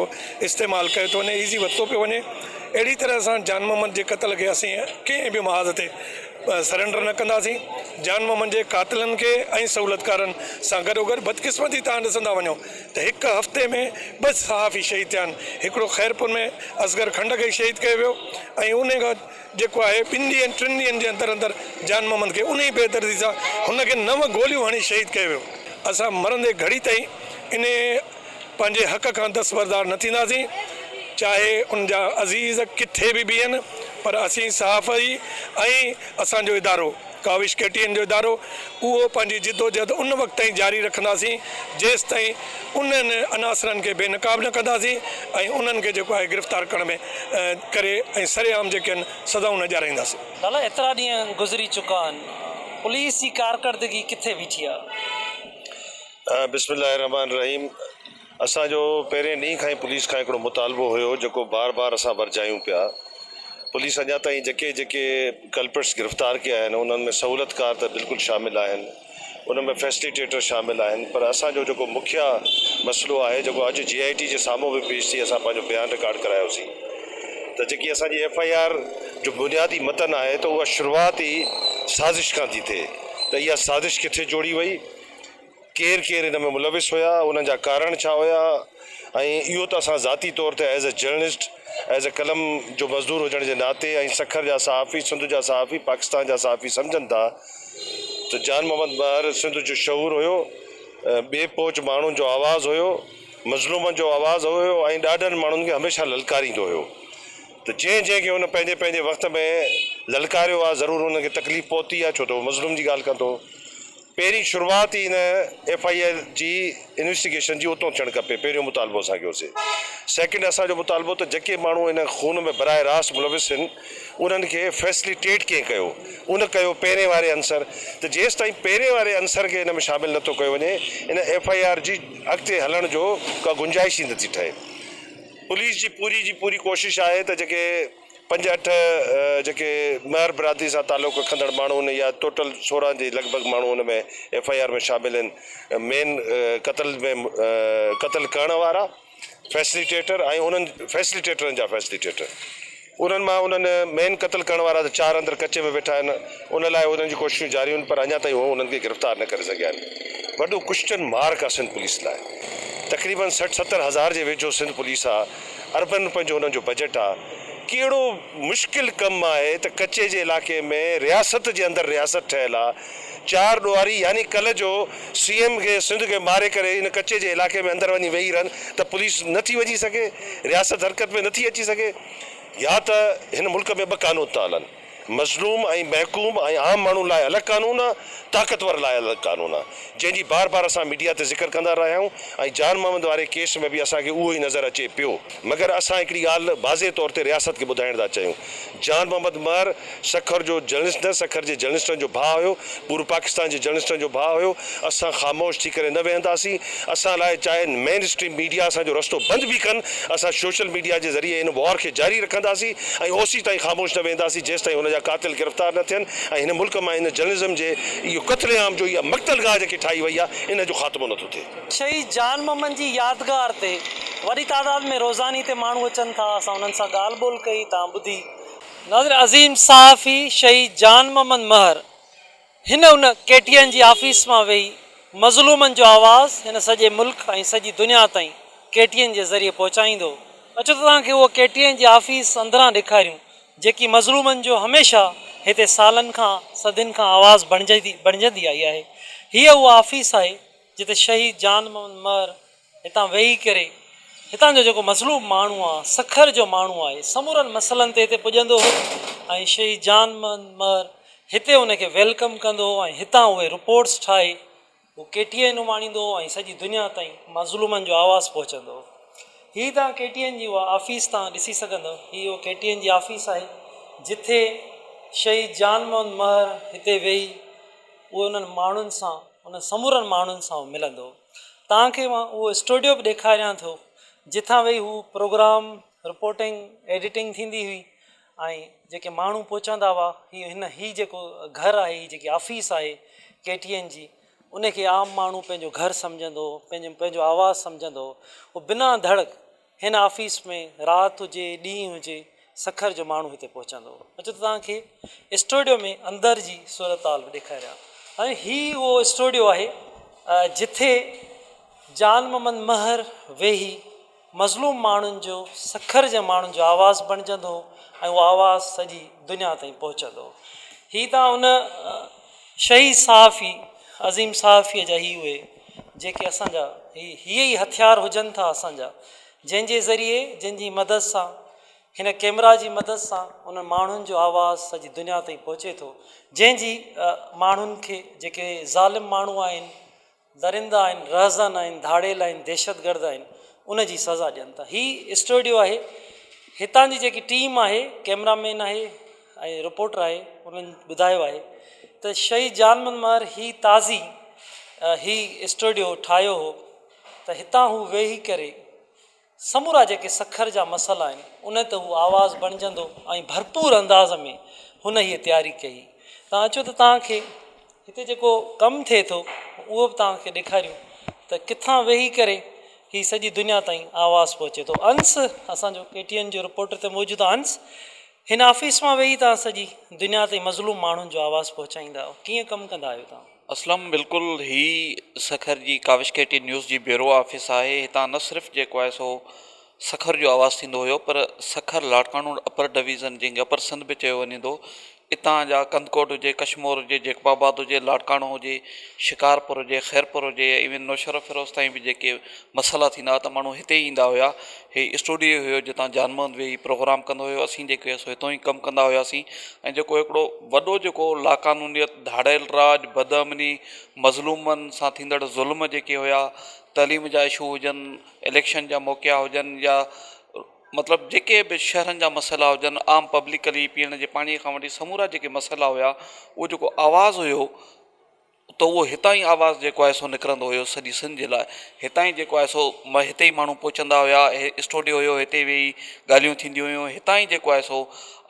استعمال ڪيو ٿو وڃي ايزي ورتو پيو وڃي اهڙي طرح سان جان محمد جي قتل کي اسين ڪنهن به محاذ تي سرينڊر نه ڪنداسين جان محمد جي قاتلن کي ۽ سهولتڪارن سان گڏوگڏ بدقسمتي تان ڏسندا وڃو ته هڪ هفتي ۾ ٻه صحافي شهيد ٿيا آهن هڪڙو خيرپور ۾ اصغر کنڊ کي شهيد ڪيو ويو ۽ انهي کان جيڪو آهي ٻن ڏينهن ٽن ڏينهن جي اندر اندر جان محمد کي انهي بي دردي سان هن کي نو گوليون هڻي شهيد ڪيو ويو. اسان مرندي گهڙي تائين انهي پنهنجي حق کان دستبردار نه ٿينداسين چاهي ان جا عزيز ڪٿي به بيهن پر اسين صحافي ۽ اسان جو ادارو ڪاوش ڪي ٽي اين جو ادارو اهو پنهنجي جدوجهد ان وقت تائين جاري رکنداسين جيستائين انهن عناصرن کي بي نقاب نه ڪنداسين ۽ انهن کي جيڪو آهي گرفتار ڪرڻ ۾ ڪري ۽ سرعام جيڪي آهن سزائون نه ڏيارائينداسين. لالا ايترا ڏينهن گذري چڪا آهن پوليس جي ڪارڪردگي ڪٿي بيٺي آهي؟ بسم الله الرحمٰن الرحيم اسان جو پهرين ڏينهن کان ئي پوليس کان هڪڙو مطالبو هيو جيڪو بار بار اسان ورجايون پيا پوليس اڃا تائين جيڪي جيڪي ڪلپرٽس گرفتار ڪيا آهن انهن ۾ سهولتڪار ته بلڪل شامل آهن ان ۾ فيسليٽيٽر شامل آهن پر اسان جو جيڪو مکيه مسئلو آهي جيڪو اڄ جي آء ٽي جي سامهون به پيش ٿي اسان پنهنجو بيان رڪارڊ ڪرايوسين ته جيڪي اسان جي ايف I R جو بنيادي متن آهي ته اها شروعات ئي سازش کان ٿي ٿئي ته اها سازش ڪٿي جوڙي وئي ڪير ڪير ان ۾ ملوث هيا، انهن جا ڪارڻ ڇا هيا ۽ اهو ته اسان ذاتي طور تي as a journalist, as a قلم جو مزدور هجڻ جي ناتي ۽ سکر جا صحافي، سنڌ جا صحافي، پاڪستان جا صحافي سمجهن ٿا ته جان محمد مهر سنڌ جو شعور هيو، بي پهچ ماڻهن جو آواز هيو، مظلومن جو آواز هيو ۽ ڏاڍن ماڻهن کي هميشه للڪاريندو هيو ته جنهن جنهن کي هن پنهنجي پنهنجي وقت ۾ للڪاريو آهي ضرور انهن کي تڪليف پهتي آهي ڇو ته هو مظلوم جي ڳالهه ڪندو هو. پهرين شروعات ئي هن ايف I اي جي انويسٽيگيشن جي اتو ٿيڻ کپي پهريون مطالبو اسان کي هوسي سيڪنڊ اسان جو مطالبو ته جيڪي ماڻهو هن خون ۾ براه راست ملوث هن انهن کي فيسليٽيٽ ڪنهن ڪيو ان ڪيو پهرين واري عنصر ته جيستائين پهرين واري عنصر کي هن ۾ شامل نٿو ڪيو وڃي ان ايف I R جي اڳتي هلڻ جو ڪا گنجائش ئي نٿي ٺهي پوليس جي پوري جي پوري ڪوشش آهي ته جيڪي پنج اٺ جيڪي مهر برادري سان تعلق رکندڙ ماڻهو آهن يا ٽوٽل 16 جي لڳ ڀڳ ماڻهو ان ۾ ايف I R ۾ شامل آهن مين قتل ۾ قتل ڪرڻ وارا فيسليٽيٽر ۽ انهن فيسليٽيٽرن جا فيسليٽيٽر. انهن مان انهن مين قتل ڪرڻ وارا ته چار اندر ڪچي ۾ ويٺا آهن ان لاء انهن جون ڪوششون جاري آهن پر اڃا تائين هو انهن کي گرفتار نه ڪري سگهيا آهن. وڏو ڪوئسچن مارڪ آ سنڌ پوليس لاء. تقريبن 60 70 هزار جي ويجهو سنڌ پوليس آ اربن روپين جو انهن جو بجيٽ آ ڪهڙو مشڪل ڪم آهي ته ڪچي جي علائقي ۾ رياست جي اندر رياست ٺهيل آ چار ڏوهاري يعني ڪلهه جو سي ايم کي سنڌ کي ماري ڪري ان ڪچي جي علائقي ۾ اندر وڃي ويهي رهن ته پوليس نه ٿي وڃي سگهي رياست حرڪت ۾ نه ٿي اچي سگهي يا ته هن ملڪ ۾ ٻه قانون ٿا هلن، مظلوم ۽ محڪوم ۽ عام ماڻهو لاء الڳ قانون آ، طاقتور لاء الڳ قانون آ، جنهن جي بار بار اسان ميڊيا تي ذڪر ڪندا رهيا آهيون ۽ جان محمد واري ڪيس ۾ به اسان کي اهو ئي نظر اچي پيو. مگر اسان هڪڙي ڳالهه واضح طور تي رياست کي ٻڌائڻ ٿا چاهيون، جان محمد مهر سکر جو جرنلسٽ نه سکر جي جرنلسٽن جو ڀاء هيو، پورو پاڪستان جي جرنلسٽن جو ڀاء هيو، اسان خاموش ٿي ڪري نه ويهنداسين، اسان لاء چاهي مين اسٽريم ميڊيا اسان جو رستو بند به ڪن، اسان سوشل ميڊيا جي ذريعي ان وار کي جاري رکنداسين ۽ اوسيتائين خاموش نه ويهنداسين جيستائين هن جا قاتل گرفتار نه ٿين ۽ هن ملڪ مان ان جرنلزم جي اهو قتل عام جو اها مقتل گاهه جيڪي ٺاهي وئي آهي ان جو خاتمو نه ٿو ٿئي. شهيد جان محمد جي يادگار تي وڏي تعداد ۾ روزاني تي ماڻهو اچن ٿا، اسان انهن سان ڳالهه ٻولهه ڪئي، توهان ٻڌي. ناظرين عظيم صحافي شهيد جان محمد مهر هن ان ڪي ٽي اين جي آفيس مان ويهي مظلومن جو آواز هن سڄي ملڪ ۽ سڄي دنيا تائين ڪي ٽي اين جي ذريعي پهچائيندو هو. اچو ته توهان کي اهو ڪي ٽي اين جي آفيس اندران ڏيکاريون جيڪي مظلومن جو هميشه هتي سالن کان صدين کان آواز بڻجندي آئي آهي. هيء اها آفيس آهي جتي شهيد جان محمد مهر هتان ويهي ڪري هتان جو جيڪو مظلوم ماڻهو آ، سکر جو ماڻهو آهي، سمورن مسئلن تي هتي پڄندو هو ۽ شهيد جان محمد مهر هتي ان کي welcome ڪندو هو ۽ هتان اهي رپورٽس ٺاهي هو ڪي ٽي اين اماڻيندو هو ۽ سڄي دنيا تائين مظلومن جو آواز پهچندو هو. هي توهان ڪي ٽي اين جي اها آفيس توهان ڏسي سگهندؤ، هي اهو ڪي ٽي اين جي آفيس آهي جتي شهيد جان محمد مهر هتي ويهي اهي انهن ماڻهن سان انهن سمورن ماڻهن سان ملندو هو. توهان کي مان اهو اسٽوڊيو به ڏيکاريان ٿو جتان ويهي هو پروگرام رپورٽنگ ايڊيٽنگ ٿيندي هئي ۽ جيڪي ماڻهو پهچندا هئا هي هن هي جيڪو گهر آهي هي جيڪي آفيس آهي ڪي ٽي اين جي ان کي عام ماڻهو پنهنجو گهر سمجهندو هو پنهنجو پنهنجو آواز سمجهندو هو هو بنا ڌڙڪ هن آفيس ۾ رات هجي ڏينهن هجي سکر جو ماڻهو هتي پهچندو هو. اچو ته توهان کي اسٽوڊيو ۾ اندر جي صورتحال به ڏيکاريان. هاڻي هي اهو اسٽوڊيو آهي جٿي جان محمد مهر ويهي مظلوم ماڻهن جو سکر جي ماڻهن جو آواز بڻجندو هو ۽ اهو آواز سڄي دنيا تائين پهچندو هو. هي توهان ان شهيد صحافي عظيم صحافي جا هي اهي جيڪي اسان جا هي هي ئي هٿيار هجن ٿا اسان جا جنهن جي ذريعي جنهن جي مدد سان هن ڪيمرا جي مدد سان انهن ماڻهن جو آواز سڄي دنيا تائين پهچي ٿو جنهن جي ماڻهن کي جيڪي ظالم ماڻهو آهن درندا آهن رهزن آهن ڌاڙيل آهن دهشتگرد آهن ان جي سزا ڏين ٿا هي اسٽوڊيو آهي هتان جي جيڪي ٽيم آهي ڪيمرا مين آهي ۽ رپورٽر آهي انهن ٻڌايو آهي ته شهيد جان محمد مهر هي تازي هي اسٽوڊيو ٺاهيو هو ته هتان هو ويهي ڪري سمورا جيڪي سکر جا مسئلا آهن ان تي هو آواز بڻجندو ۽ ڀرپور انداز ۾ هن هيء تياري ڪئي تان اچو ته توهان کي هتي جيڪو ڪم ٿئي ٿو اهو به توهان کي ڏيکاريون ته ڪٿان ويهي ڪري هي سڄي دنيا تائين آواز پهچي ٿو انس اسان جو ڪي ٽي اين جو رپورٽر هتي موجود آهي انس هن آفيس مان ويهي توهان سڄي دنيا تائين مظلوم ماڻهن جو آواز پهچائيندا آهيو ڪيئن ڪم ڪندا آهيو توهان؟ اسلم بلڪل هي سکر جي ڪاوش ڪي ٽي نيوز جي بيورو آفيس آهي هتان نه صرف جيڪو آهي سو سکر جو آواز ٿيندو هيو پر سکر لاڙڪاڻو اپر ڊويزن جنهن کي اپر سنڌ به چيو وڃي ٿو اتان جا ڪنڌڪوٽ هجي، ڪشمور هجي، جيڪب آباد هجي، لاڙڪاڻو هجي، شڪارپور هجي، خيرپور هجي يا ايون نوشهروفيروز تائين به جيڪي مسئلا ٿيندا هئا ته ماڻهو هتي ئي ايندا هيا. هي اسٽوڊيو هيو جتان جان محمد ويهي پروگرام ڪندو هيو. اسين جيڪي سو هتو ئي ڪم ڪندا هياسين ۽ جيڪو هڪڙو وڏو جيڪو لاقانونيت، ڌاڙيل راڄ، بدامني، مظلومن سان ٿيندڙ ظلم جيڪي هيا، تعليم جا اشو هجن، اليڪشن جا موقعا هجن يا مطلب جيڪي به شهرن جا مسئلا هجن عام پبلڪلي پيئڻ جي پاڻي کان وٺي سمورا جيڪي مسئلا هيا اهو جيڪو آواز هيو ته اهو هتان ئي آواز جيڪو آهي سو نڪرندو هيو سڄي سنڌ جي لاء هتان ئي جيڪو آهي سو هتي ئي ماڻهو پهچندا هيا هي اسٽوڊيو هيو هتي ويهي ڳالهيون ٿينديون هيون هتان ئي جيڪو آهي سو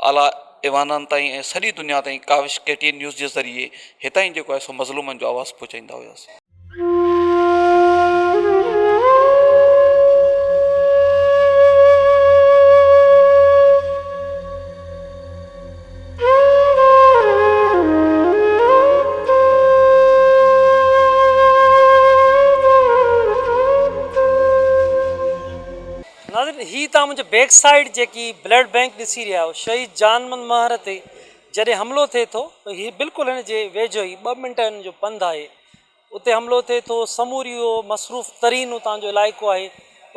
اعليٰ ايوانن تائين ۽ سڄي دنيا تائين ڪاوش ڪي ٽي اين نيوز جي ذريعي هتان ئي جيڪو آهي سو مظلومن جو آواز پهچائيندا هياسين. توهان منهنجي بيڪ سائيڊ جيڪي بلڊ بينڪ ڏسي رهيا آهيو شهيد جان محمد مهر تي جڏهن حملو ٿئي ٿو ته هي بلڪل هن جي ويجهو ئي ٻه منٽن جو پنڌ آهي اتي حملو ٿئي ٿو سموري اهو مصروف ترين اتان جو علائقو آهي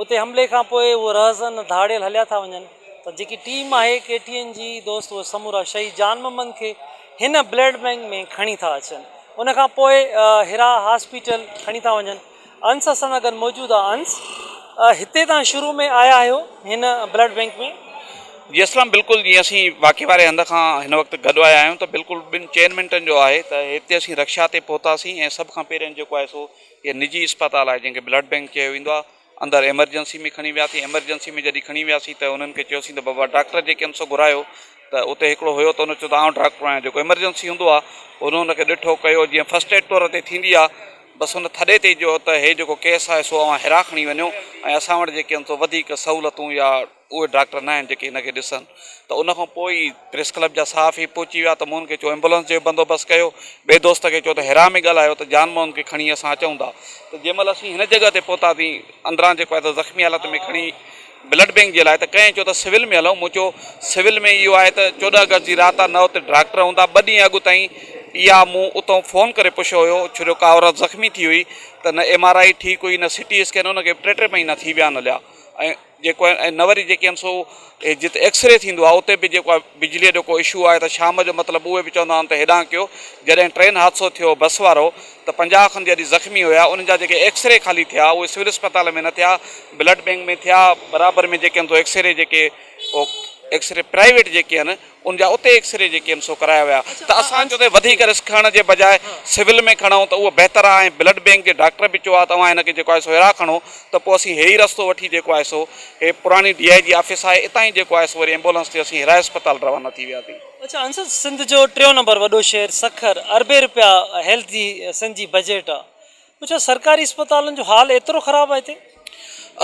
اتي حملي کان پوء اهو رهزن ڌاڙيل هليا ٿا وڃن ته جيڪي ٽيم آهي ڪي ٽي اين جي دوست اهي سمورا شهيد جان محمد کي هن بلڊ بينڪ ۾ کڻي ٿا اچن ان کان پوء هيرا هاسپيٽل کڻي ٿا وڃن انس اسان سان گڏ موجود آ انس هتي تان شروع ۾ آيا آهيو هن بلڊ بينڪ ۾. جي اسلم بلڪل جيئن اسين واقعي واري هنڌ کان هن وقت گڏ آيا آهيون ته بلڪل ٻن چئن منٽن جو آهي ته هتي اسين رڪشا تي پهتاسين ۽ سڀ کان پهرين جيڪو آهي سو هي نجي اسپتال آهي جنهن کي بلڊ بينڪ چيو ويندو آهي اندر ايمرجنسي ۾ کڻي وياسين ايمرجنسي ۾ جڏهن کڻي وياسين ته انهن کي چيوسين ته بابا ڊاڪٽر جيڪي آهن سو گهرايو ته اتي هڪڙو هيو ته ان چيو ته آئون ڊاڪٽر آهيان جيڪو ايمرجنسي هوندو آهي ان ان کي ڏٺو ڪيو جيئن فرسٽ ايڊ طور تي ٿيندي آهي بس ان ٿڏي تي جو ته هي جيڪو ڪيس آهي سو اوهان هيرا کڻي وڃو ۽ اسان وٽ جيڪي آهن سو وڌيڪ سهولتون يا اهي ڊاڪٽر نه آهن جيڪي هن کي ڏسن ته ان کان پوء ئي پريس ڪلب جا صحافي پهچي ويا ته مون هن کي چيو ايمبولنس جو بندوبست ڪيو ٻئي دوست کي چيو ته هيرا ۾ ڳالهايو ته جان موهن کي کڻي اسان اچون ٿا ته جنهن مهل اسين هن جڳهه تي پهتاسين اندران جيڪو آهي ته زخمي حالت ۾ کڻي بلڊ بينڪ جي لاء ته ڪنهن چيو ته سول ۾ هلون، مون چيو سول ۾ اهو آهي ته 14 آگسٽ جي رات آهي نه اتي ڊاڪٽر هوندا، ٻه ڏينهن اڳ تائين اها مون اتئون فون ڪري پڇيو هيو ڇو جو ڪا عورت زخمي ٿي هئي ته نه ايم آر I ٺيڪ هئي نه سي ٽي اسڪين ان کي به ٽي ٽي مهينا ٿي ويا آهن هليا ۽ جيڪو آهي ۽ نه وري جيڪي آهن سو جتي ايڪسري ٿيندو آهي اتي به جيڪو آهي بجليء جو ڪو اشو آهي ته شام جو مطلب اهي به چوندا آهن ته هيڏانهن ڪيو جڏهن ٽرين حادثو ٿيو بس وارو ته 50 کن جڏهن زخمي هيا انهن جا جيڪي ايڪسري خالي ٿيا اهي سول اسپتال ۾ نه ٿيا بلڊ بينڪ ۾ ٿيا برابر ۾ جيڪي آهن سو ايڪسري جيڪي ايڪسري پرائيويٽ جيڪي آهن ان جا اتي ايڪسري جيڪي آهن سو ڪرايا ويا ته اسان چيو ته وڌيڪ رسڪ کڻڻ جي بجاء سول ۾ کڻون ته اهو بهتر آهي ۽ بلڊ بينڪ جي ڊاڪٽر به چيو آهي ته اوهان هن کي جيڪو آهي سو هيرا کڻو ته پوء اسين هي ئي رستو وٺي جيڪو آهي سو هي پراڻي ڊي I جي آفيس آهي اتان ئي جيڪو آهي سو وري ايمبولنس تي اسين هيرا اسپتال روانا ٿي وياسين. اڇا انصر سنڌ جو ٽيون نمبر وڏو شهر سکر اربين رپيا هيلٿ جي سنڌ جي بجيٽ آ پڇا سرڪاري اسپتالن جو حال ايترو خراب آ هتي؟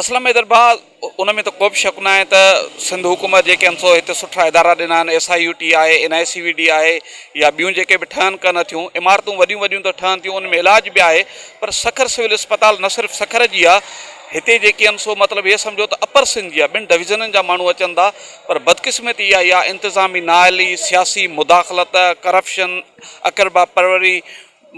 اسلم حيدر ڀاء ان ۾ ته ڪو به شڪ ناهي ته سنڌ حڪومت جيڪي آهن سو هتي سٺا ادارا ڏنا آهن ايس I U ٽي آهي اين آء سي وي ڊي آهي يا ٻيون جيڪي به ٺهن ڪن ٿيون عمارتون وڏيون وڏيون ته ٺهن ٿيون ان ۾ علاج به آهي پر سکر سول اسپتال نه صرف سکر جي آهي هتي جيڪي آهن سو مطلب هي سمجهو ته اپر سنڌ جي آهي ٻن ڊويزنن جا ماڻهو اچن ٿا پر بدقسمتي اها ئي آهي انتظامي نااهلي سياسي مداخلت ڪرپشن اقربا پروري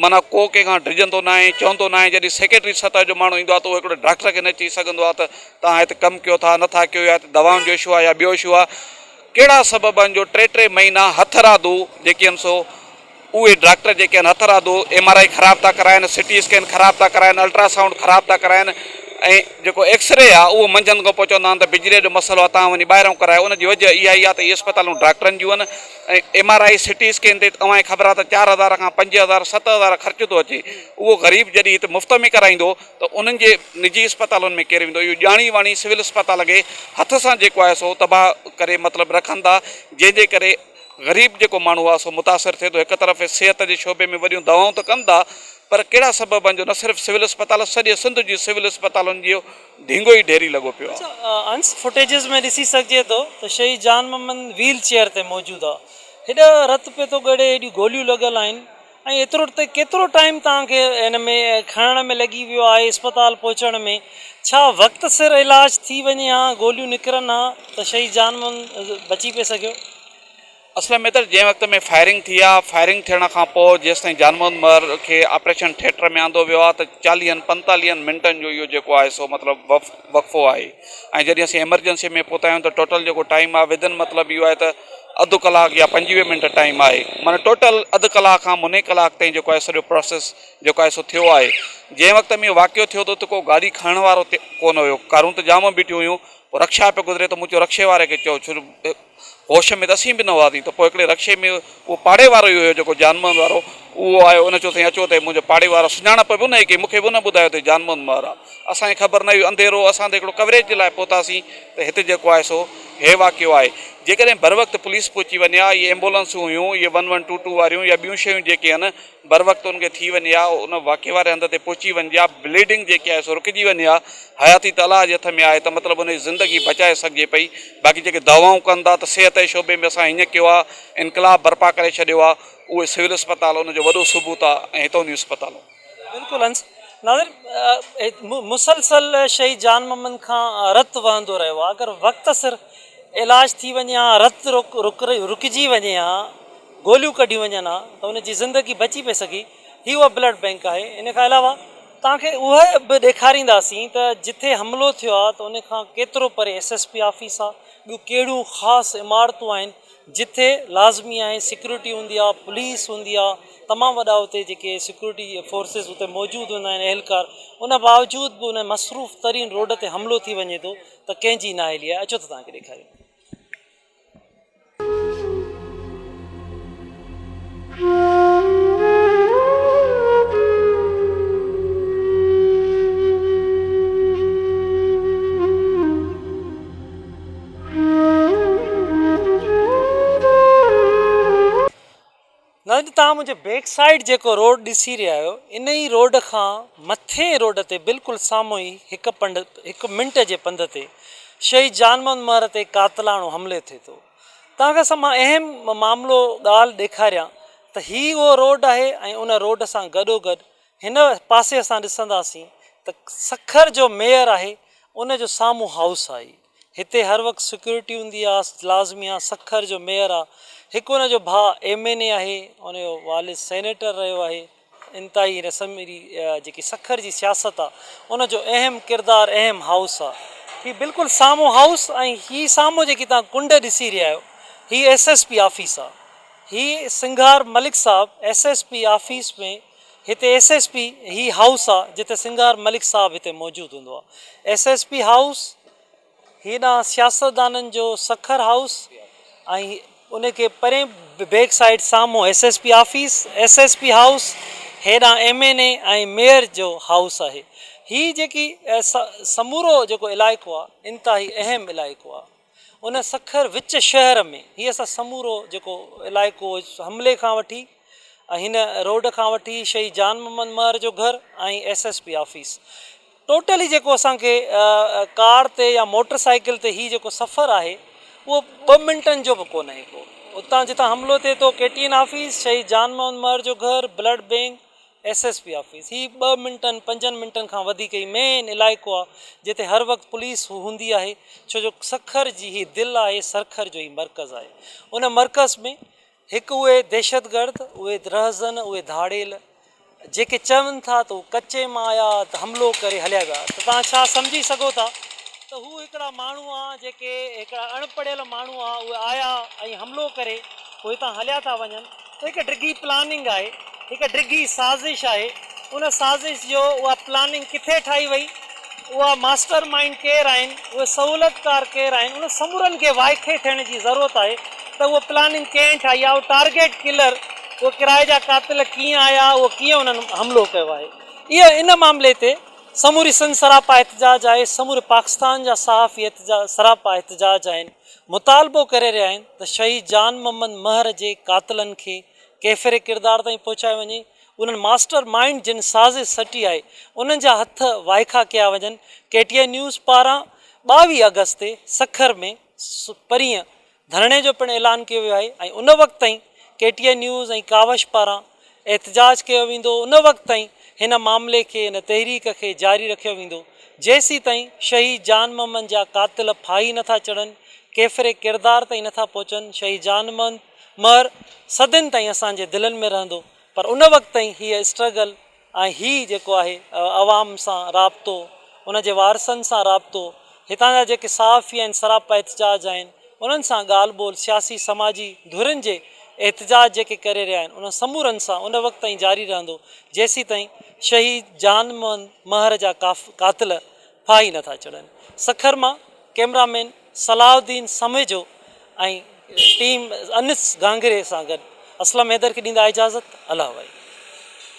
معنيٰ ڪو ڪنهن کان ڊڄندو ناهي، چوندو ناهي، جڏهن سيڪريٽري سطح جو ماڻهو ايندو آهي ته اهو هڪڙو ڊاڪٽر کي نه چئي سگهندو آهي ته توهان هت ڪم ڪيو ٿا نه ٿا ڪيو يا هت دوائن جو اشو آهي يا ٻيو اشو آهي ڪهڙا سبب آهن جو ٽي ٽي مهينا هٿرادو جيڪي آهن سو اهي ڊاڪٽر جيڪي آهن هٿرادو ايم آر I خراب ٿا ڪرائن سي ٽي اسڪين خراب ٿا ڪرائن الٽرا سائونڊ خراب ٿا ڪرائن ۽ جيڪو ايڪسري آهي اهو منجهند کان پوء چوندا آهن ته بجليء جو مسئلو آهي توهان وڃي ٻاهران ڪرايو ان جي وجهه اها ئي آهي ته اهي اسپتالون ڊاڪٽرن جون آهن ۽ M R I C T scan تي اوهان کي خبر آهي ته 4000 کان 5000 7000 خرچ ٿو اچي اهو غريب جڏهن هت مفت ۾ ڪرائيندو ته انهن جي نجي اسپتالن ۾ ڪير ويندو اهو ڄاڻي واڻي سول اسپتال کي هٿ سان جيڪو آهي سو تباهه ڪري مطلب رکن ٿا جنهن جي ڪري غريب جيڪو ماڻهو آهي سو متاثر ٿئي ٿو هڪ طرف صحت جي شعبي ۾ وڏيون دعوائون ته ڪن ٿا پر ڪهڙا سبب آهن جو نه صرف سول اسپتال سڄي سنڌ جي سول اسپتالن جو ڍينگو ئي ڍيري لڳو پيو آ. اڇا انس فوٽيجز ۾ ڏسي سگهجي ٿو ته شهيد جان محمد ويل چيئر تي موجود آ هيڏا رت پيو ٿو ڳڙي هيڏيون گوليون لڳل آهن ۽ ايترو ته ڪيترو ٽائيم توهان کي هن ۾ کڻڻ ۾ لڳي ويو آهي اسپتال پهچڻ ۾ ڇا وقت سر علاج ٿي وڃي ها گوليون نڪرن ها ته شهيد جان محمد بچي پئي سگهيو. اصل ۾ ته جنهن وقت ۾ فائرنگ ٿي آ، فائرنگ ٿيڻ کان پوء جيستائين جان محمد مهر کي آپريشن ٿيٽر ۾ آندو ويو آ ته چاليهن پنتاليهن منٽن جو اهو جيڪو آهي سو مطلب وقفو آهي ۽ جڏهن اسين ايمرجنسي ۾ پهتا آهيون ته ٽوٽل جيڪو ٽائيم آ ودن مطلب اهو آهي ته اڌ ڪلاڪ يا 25 منٽ ٽائيم آهي معنيٰ ٽوٽل اڌ ڪلاڪ کان مني ڪلاڪ تائين جيڪو آهي سڄو پروسيس جيڪو آهي سو ٿيو آهي جنهن وقت ۾ اهو واقعو ٿيو ته اتي ڪو گاڏي کڻڻ وارو ڪونه هيو ڪارون ته جام بيٺيون هيون پوء رڪشا پيو گذري ته مون چيو رڪشي واري کي چئو ڇو جو هوش ۾ ته اسين به نه هئاسين ته پوء هڪڙي رڪشي ۾ اهو پاڙي وارو ئي هيو جيڪو جان محمد وارو اهو آيو ان چيو سائين اچو ته منهنجو پاڙي وارو سڃاڻپ به ان ئي ڪئي مون کي به ان ٻڌايو ته جان محمد مهر آ اسان کي خبر نه هئي انڌيرو هو اسان ته هڪڙو ڪوريج جي لاء پهتاسين ته هتي جيڪو آهي سو هي واقعو آهي جيڪڏهن بروقت پوليس پهچي وڃي ها اهي ايمبولنسون هيون اهي ون ون ٽو ٽو واريون يا ٻيون شيون جيڪي آهن بروقت ان کي ٿي وڃي ها، ان واقعي واري هنڌ تي پهچي وڃجي ها، بليڊنگ جيڪي آهي سو رڪجي وڃي ها، حياتي ته الله جي هٿ ۾ آهي ته مطلب ان جي زندگي بچائي سگهجي پئي، باقي جيڪي دعوائون ڪن ٿا ته صحت جي شعبي ۾ اسان هيئن ڪيو آهي، انقلاب برپا ڪري ڇڏيو آهي، اهي سول اسپتال ان جو وڏو ثبوت آهي ۽ هتون جون اسپتالون. بلڪل انس. ناظرين مسلسل شهيد جان محمد کان رت وهندو رهيو آهي اگر وقت سر علاج ٿي وڃي ها رت رڪجي وڃي ها گوليون ڪڍيون وڃن ها ته ان جي زندگي بچي پئي سگهي هي اها بلڊ بينڪ آهي ان کان علاوه توهان کي اهي به ڏيکارينداسين ته جتي حملو ٿيو آهي ته ان کان ڪيترو پري ايس ايس پي آفيس آهي ٻيون ڪهڙيون خاص عمارتون آهن جتي لازمي آهي سيڪيورٽي هوندي آهي پوليس هوندي آهي تمام وڏا اتي جيڪي سيڪيورٽي فورسز اتي موجود هوندا آهن اهلڪار ان باوجود به ان مصروف ترين روڊ تي حملو ٿي وڃي ٿو ته ڪنهن جي نااهلي آهي اچو ته توهان کي ڏيکاريون. ناظرين توهان منهنجي بيڪ سائيڊ جيڪو روڊ ڏسي رهيا آهيو ان ئي روڊ کان مٿين روڊ تي بلڪل سامهون ئي هڪ پنڊ هڪ منٽ جي پنڌ تي شهيد جان محمد مهر تي قاتلاڻو حملي ٿئي ٿو توهان کي اسان مان اهم معاملو ڳالهه ڏيکاريان ته هي اهو روڊ آهي ۽ ان روڊ سان گڏو گڏ هن پاسي اسان ڏسنداسين ته سکر جو ميئر آهي ان جو سامهون هائوس آهي هتي هر وقت سيڪيورٽي هوندي آ لازمي آ سکر جو ميئر آ هڪ ان جو ڀاء ايم اين اي آهي ان جو والد سينيٽر رهيو آهي انتهائي رسمري جيڪي سکر جي سياست آ ان جو اهم ڪردار اهم هائوس آ هي بلڪل سامهون هائوس ۽ هي سامهون جيڪي توهان ڪنڊ ڏسي رهيا آهيو هي ايس ايس پي آفيس آ هي سنگهار ملڪ صاحب ايس ايس پي آفيس ۾ هتي ايس ايس پي هي هائوس آ جتي سنگهار ملڪ صاحب هتي موجود هوندو آ ايس ايس پي هائوس هيڏانهن سياستدانن جو سکر هائوس ۽ ان کي پرين بيڪ سائيڊ سامهون S S P office S S P house هيڏانهن ايم اين اي ۽ ميئر جو هائوس آهي هي جيڪي سمورو جيڪو علائقو آ انتهائي اهم علائقو آ ان سکر وچ شهر ۾ هي اسان سمورو جيڪو علائقو حملي کان وٺي ۽ هن روڊ کان وٺي شهيد جان محمد مهر جو گهر ۽ S S P office totally جيڪو اسان کي ڪار تي يا موٽر سائيڪل تي هي جيڪو سفر آهي اهو ٻه منٽن جو به ڪونهي ڪو اتان جتان حملو ٿئي ٿو ڪي ٽي اين آفيس شهيد جان محمد مهر جو گهر blood bank S S P office هي ٻه منٽن پنجن منٽن کان وڌيڪ هي مين علائقو آهي جتي هر وقت پوليس هوندي آهي ڇو جو سکر جي هي دل آهي سرکر جو هي مرڪز آهي ان مرڪز ۾ هڪ اهي دهشتگرد اهي رهزن اهي ڌاڙيل جيڪي چون ٿا ته هو ڪچي مان آيا ته حملو ڪري هليا ويا ته توهان ڇا سمجهي سگهو ٿا ته هو هڪڙا ماڻهو آ جيڪي هڪڙا اڻ پڙهيل ماڻهو آ اهي آيا ۽ حملو ڪري پوء هتان هليا ٿا وڃن ته هڪ ڊگهي پلاننگ آهي، هڪ ڊگهي سازش آهي، ان سازش جو اها پلاننگ ڪٿي ٺاهي وئي، اها ماسٽر مائينڊ ڪير آهن، اهي سهولتڪار ڪير آهن، انهن سمورن کي وائکي ٿيڻ جي ضرورت آهي ته اها پلاننگ ڪنهن ٺاهي آهي، اهو ٽارگيٽ ڪلر، اهي ڪرائي جا قاتل ڪيئن آيا، اهو ڪيئن انهن حملو ڪيو آهي. اهو ان معاملي تي سموري سنڌ سراپا احتجاج آهي، سموري پاڪستان جا صحافي سراپا احتجاج آهن. مطالبو ڪري رهيا آهن ته شهيد جان محمد مهر جي قاتلن کي ڪيفر ڪردار تائين پهچايو وڃي، انهن ماسٽر مائينڊ جن سازش سٽي آهي انهن جا هٿ وائکا ڪيا وڃن، ڪي ٽي اين نيوز پاران 22 آگسٽ تي سکر ۾ پرينء ڌرڻي جو پڻ اعلان ڪيو ويو آهي ۽ ان وقت تائين ڪي ٽي اين نيوز ۽ ڪاوش پاران احتجاج ڪيو ويندو ان وقت تائين هن معاملي کي هن تحريڪ کي جاري رکيو ويندو جيسيتائين شهيد جان محمد جا قاتل ڦاهي نٿا چڙهن ڪيفر ڪردار تائين نٿا پهچن شهيد جان محمد مهر صدين تائين اسان جي دلن ۾ رهندو پر ان وقت تائين هيء اسٽرگل ۽ هي جيڪو آهي عوام سان رابطو ان جي وارثن سان رابطو هتان جا جيڪي صحافي آهن سراپا احتجاج آهن انهن سان ڳالهه ٻولهه سياسي سماجي ڌرين جي احتجاج جيڪي ڪري رهيا آهن انهن سمورن سان ان وقت تائين جاري رهندو جيسيتائين شهيد جان محمد مهر جا قاتل ڦاهي نٿا چڙهن سکر مان ڪئميرا مين صلاح الدين سميجو ۽ ٽيم انس گانگري سان گڏ اسلم حيدر کي ڏيندا اجازت الله وائي.